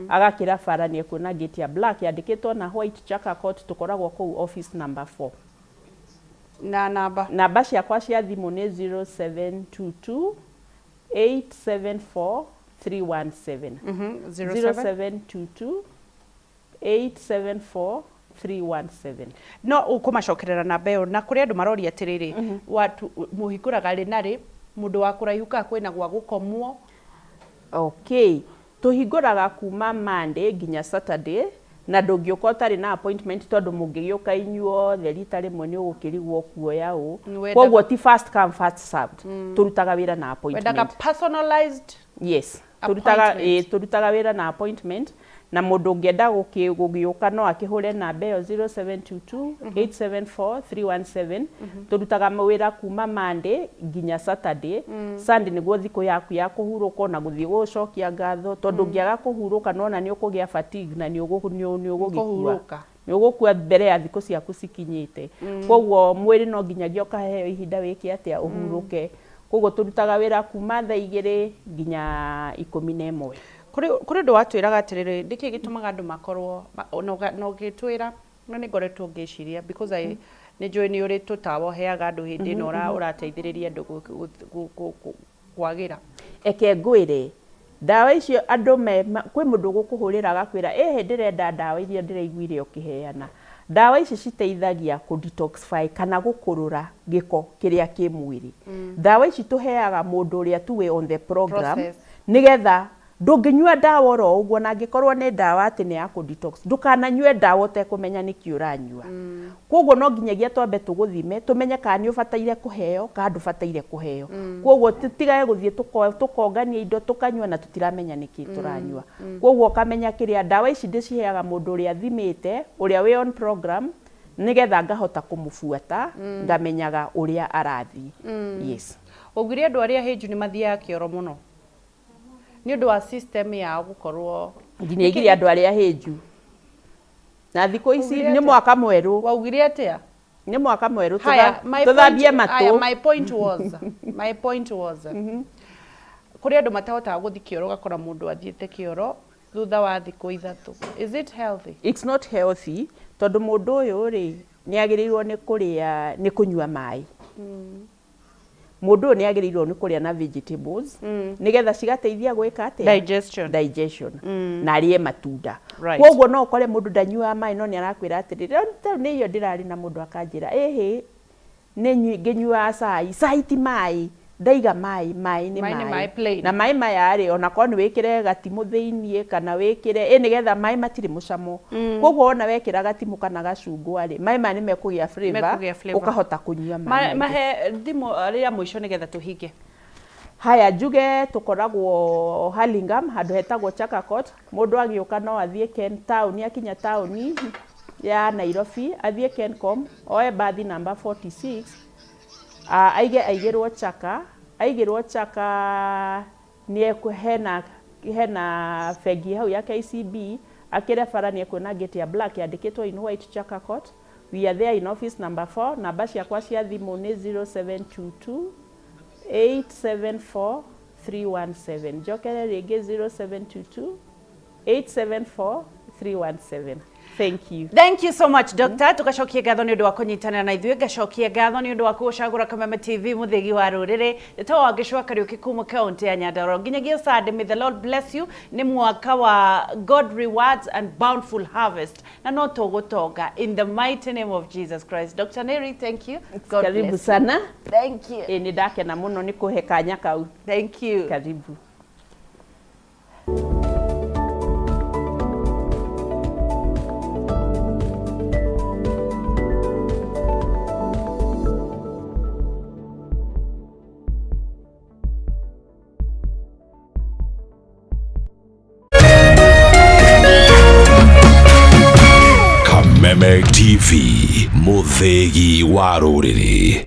[SPEAKER 2] Agakĩra bara, nĩ ekuona gate ya black yandĩkĩtwo na white Chaka Court. Tũkoragwo kũu office number 4.
[SPEAKER 1] Na namba?
[SPEAKER 2] Namba ciakwa cia thimũ nĩ 0722 874 317.
[SPEAKER 1] 07
[SPEAKER 2] 0722 874. 317.
[SPEAKER 1] No ũkũmacokerera namba ĩyo, na kũrĩ andũ maroria atĩrĩrĩ, watu mũhingũraga rĩ na rĩ, mũndũ wa kũraihu kana kwĩna gwa gũkomwo?
[SPEAKER 2] Okay, tũhingũraga kuma Monday nginya Saturday, na ndũngĩũka ũtarĩ na appointment, tondũ mũngĩgĩũka inyuothe rita rĩmwe nĩ ũgũkĩrigwo kuoya ũ. Koguo ti first come first served, tũrutaga wĩra na
[SPEAKER 1] wendaga
[SPEAKER 2] appointment.
[SPEAKER 1] Personalized.
[SPEAKER 2] Yes, tũrutaga
[SPEAKER 1] Appointment.
[SPEAKER 2] Ĩ, tũrutaga wĩra na appointment, na mũndũ ũngĩenda gũgĩũka no akĩhũre namba ĩyo 0722 874 317. Tũrutaga mawĩra kuma Monday nginya Saturday. Sunday nĩguo thikũ yaku ya kũhurũka na gũthiĩ gũcokia ngatho, tondũ ũngĩaga kũhurũka nona nĩ ũkũgĩa fatigue na nĩ ũgũgĩkua.
[SPEAKER 1] Kũhurũka.
[SPEAKER 2] Nĩ ũgũkua mbere ya thikũ ciaku cikinyĩte. Koguo mwĩrĩ no nginyagia ũkaheo ihinda wĩke atĩa, ũhurũke. Koguo tũrutaga wĩra kuma thaa 2 nginya 11.
[SPEAKER 1] Kũrĩ ũndũ watwĩraga atĩrĩrĩ, nĩkĩ gĩtũmaga andũ makorwo na ũgĩtwĩra, na nĩ ngoretwo ngĩciria because I nĩ njũĩ nĩ ũrĩ tũtawa ũheaga andũ hĩndĩ ĩno ũrateithĩrĩria andũ kwagĩra.
[SPEAKER 2] Eke ngwĩre, ndawa icio andũ kwĩ mũndũ ũgũkũhũrĩra agakwĩra, ĩhĩ, ndĩrenda ndawa iria ndĩraiguire ũkĩheana. Ndawa ici citeithagia kũ detoxify kana gũkũrũra gĩko kĩrĩa kĩ mwĩrĩ. Ndawa ici tũheaga mũndũ ũrĩa tu wĩ on the program.
[SPEAKER 1] Process.
[SPEAKER 2] Nĩgetha ndũngĩnyua ndawa oro ũguo, na angĩkorwo nĩ ndawa atĩ nĩ ya kũ detox, ndũkananyue ndawa ũtekũmenya nĩkĩ ũranyua. Koguo no nginyagia twambe tũgũthime, tũmenye kana nĩ ũbataire kũheo kana ndũbataire kũheo. Koguo tũtigage gũthiĩ tũkongania indo tũkanyua na tũtiramenya nĩkĩ tũranyua. Koguo ũkamenya kĩrĩa ndawa ici ndĩciheaga mũndũ ũrĩa thimĩte, ũrĩa wĩ on program, nĩgetha ngahota kũmũbuata, ngamenyaga ũrĩa arathiĩ. Yes.
[SPEAKER 1] Waugire andũ arĩa hĩnju nĩ mathiaga kĩoro mũno nĩ ũndũ wa system yao gũkorwo
[SPEAKER 2] Nginya igire andũ arĩa hĩnju na thikũ ici
[SPEAKER 1] Waugire
[SPEAKER 2] nĩ
[SPEAKER 1] atĩa?
[SPEAKER 2] Mwaka mwerũ.
[SPEAKER 1] Waugire atĩa?
[SPEAKER 2] Nĩ mwaka mwerũ.
[SPEAKER 1] Haya, my
[SPEAKER 2] tũthambie
[SPEAKER 1] point, haya,
[SPEAKER 2] matũ.
[SPEAKER 1] My point was kũrĩ andũ matahotaga gũthiĩ kĩoro, ũgakora mũndũ athiĩte kĩoro thutha wa thikũ 3. Is it healthy?
[SPEAKER 2] It's not healthy, tondũ mũndũ ũyũ rĩ, nĩ agĩrĩirwo nĩ kũrĩa, nĩ kũnyua maĩ. Mũndũ ũyũ nĩ agĩrĩirwo nĩ kũrĩa na vegetables, nĩgetha cigateithia gwĩka atĩa?
[SPEAKER 1] Digestion.
[SPEAKER 2] Digestion, na arĩe matunda.
[SPEAKER 1] Right.
[SPEAKER 2] Koguo no ũkore mũndũ ndanyuaga maĩ, no nĩ arakwĩra atĩrĩrĩ, rĩu nĩ iyo ndĩrarĩ na mũndũ akanjĩra, ĩhĩ, nĩ ngĩnyuaga cai, cai ti maĩ, ndaiga maĩ, maĩ nĩ
[SPEAKER 1] Maĩ nĩ maĩ
[SPEAKER 2] maĩ
[SPEAKER 1] plain.
[SPEAKER 2] Na maĩ maya rĩ, onakorwo nĩ wĩkĩre gatimũ thĩiniĩ kana wĩkĩre ĩ, nĩgetha maĩ matirĩ mũcamo. Koguo wona wekĩra gatimũ kana gacungwa rĩ, maĩ maya nĩ mekũgĩa flavor,
[SPEAKER 1] Mekũgĩa flavor.
[SPEAKER 2] Ũkahota kũnyua maĩ maingĩ.
[SPEAKER 1] Mahe thimũ rĩa mũico nĩgetha tũhinge.
[SPEAKER 2] Haya, njuge tũkoragwo Hurlingham, handũ hetagwo Chaka Court. Mũndũ agĩũka no athiĩ Ken taũni, akinya taũni ya Nairobi athiĩ Kencom, oe bathi namba 46, aige aigĩrwo Chaka, aigĩrwo Chaka nĩ hena bengi hau ya KCB, akĩre bara nĩ ekuona gate ya black yandĩkĩtwo in white Chaka Court. We are there in office number 4. Namba ciakwa cia thimũ nĩ 0722 874 317. Njokere rĩngĩ, 0722 874 317. Thank you.
[SPEAKER 1] Thank you so much, Doctor. Tugacokia ngatho nĩ ũndũ wa kũnyitanĩra na ithuĩ, ngacokia ngatho nĩ ũndũ wa kũgũcagũra Kameme TV, mũthĩgi wa rũrĩrĩ. Nĩtagwo Wangĩcũa Kariũki kuma kaunti ya Nyandarua. Nginyagia Sunday, may the Lord bless you. Nĩ mwaka wa God rewards and bountiful harvest, na no tũgũtonga in the mighty name of Jesus Christ. Dr. Neri, thank you. God
[SPEAKER 2] Karibu
[SPEAKER 1] bless you.
[SPEAKER 2] sana.
[SPEAKER 1] Thank you.
[SPEAKER 2] Ĩ, nĩ ndakena mũno nĩ kũhe kanya kau.
[SPEAKER 1] Thank you.
[SPEAKER 2] Karibu.
[SPEAKER 3] Kameme TV, mũthĩgi wa rũrĩrĩ.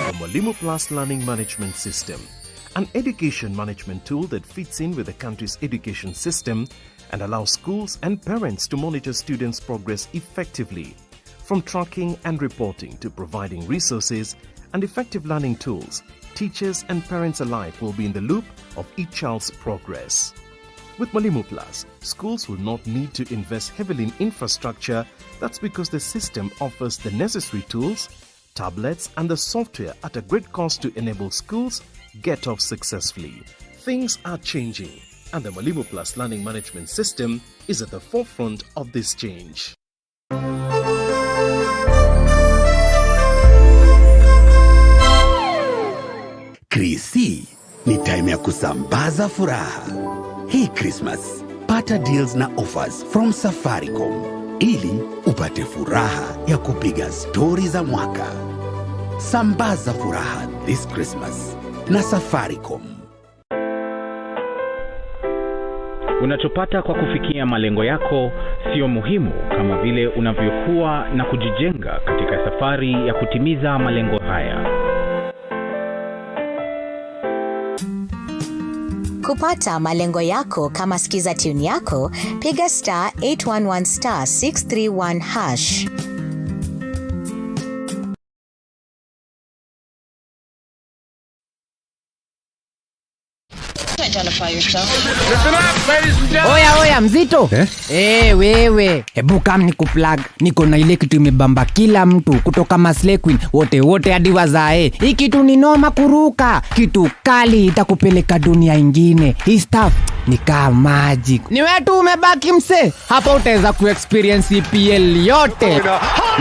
[SPEAKER 9] The Mwalimu Plus Learning Management System, an education management tool that fits in with the country's education system and allows schools and parents to monitor students' progress effectively. From tracking and reporting to providing resources and effective learning tools, teachers and parents alike will be in the loop of each child's progress. With Mwalimu Plus, schools will not need to invest heavily in infrastructure. That's because the system offers the necessary tools, tablets, and the software at a great cost to enable schools get off successfully. Things are changing, and the Mwalimu Plus Learning Management System is at the forefront of this change.
[SPEAKER 6] Krisi ni time ya kusambaza furaha. Hii Christmas, pata deals na offers from Safaricom ili upate furaha ya kupiga stori za mwaka. Sambaza furaha this Christmas na Safaricom.
[SPEAKER 10] Unachopata kwa kufikia malengo yako sio muhimu kama vile unavyokuwa na kujijenga katika safari ya kutimiza malengo haya.
[SPEAKER 11] Kupata malengo yako kama skiza tune yako, piga *811*631#.
[SPEAKER 12] Oya oya, mzito eh? Eh, wewe hebu kam ni kuplug. Niko na ile kitu imebamba kila mtu kutoka maslay queen wote wote hadi wazae. Hii kitu ni noma kuruka, kitu kali itakupeleka dunia ingine. Hii stuff ni kaa magic. Ni wewe tu umebaki mse hapa, utaweza kuexperience EPL yote,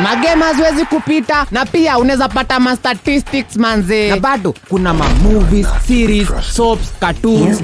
[SPEAKER 12] magame haziwezi kupita, na pia unaweza pata ma statistics manze, na bado kuna ma movies, series, soaps, cartoons.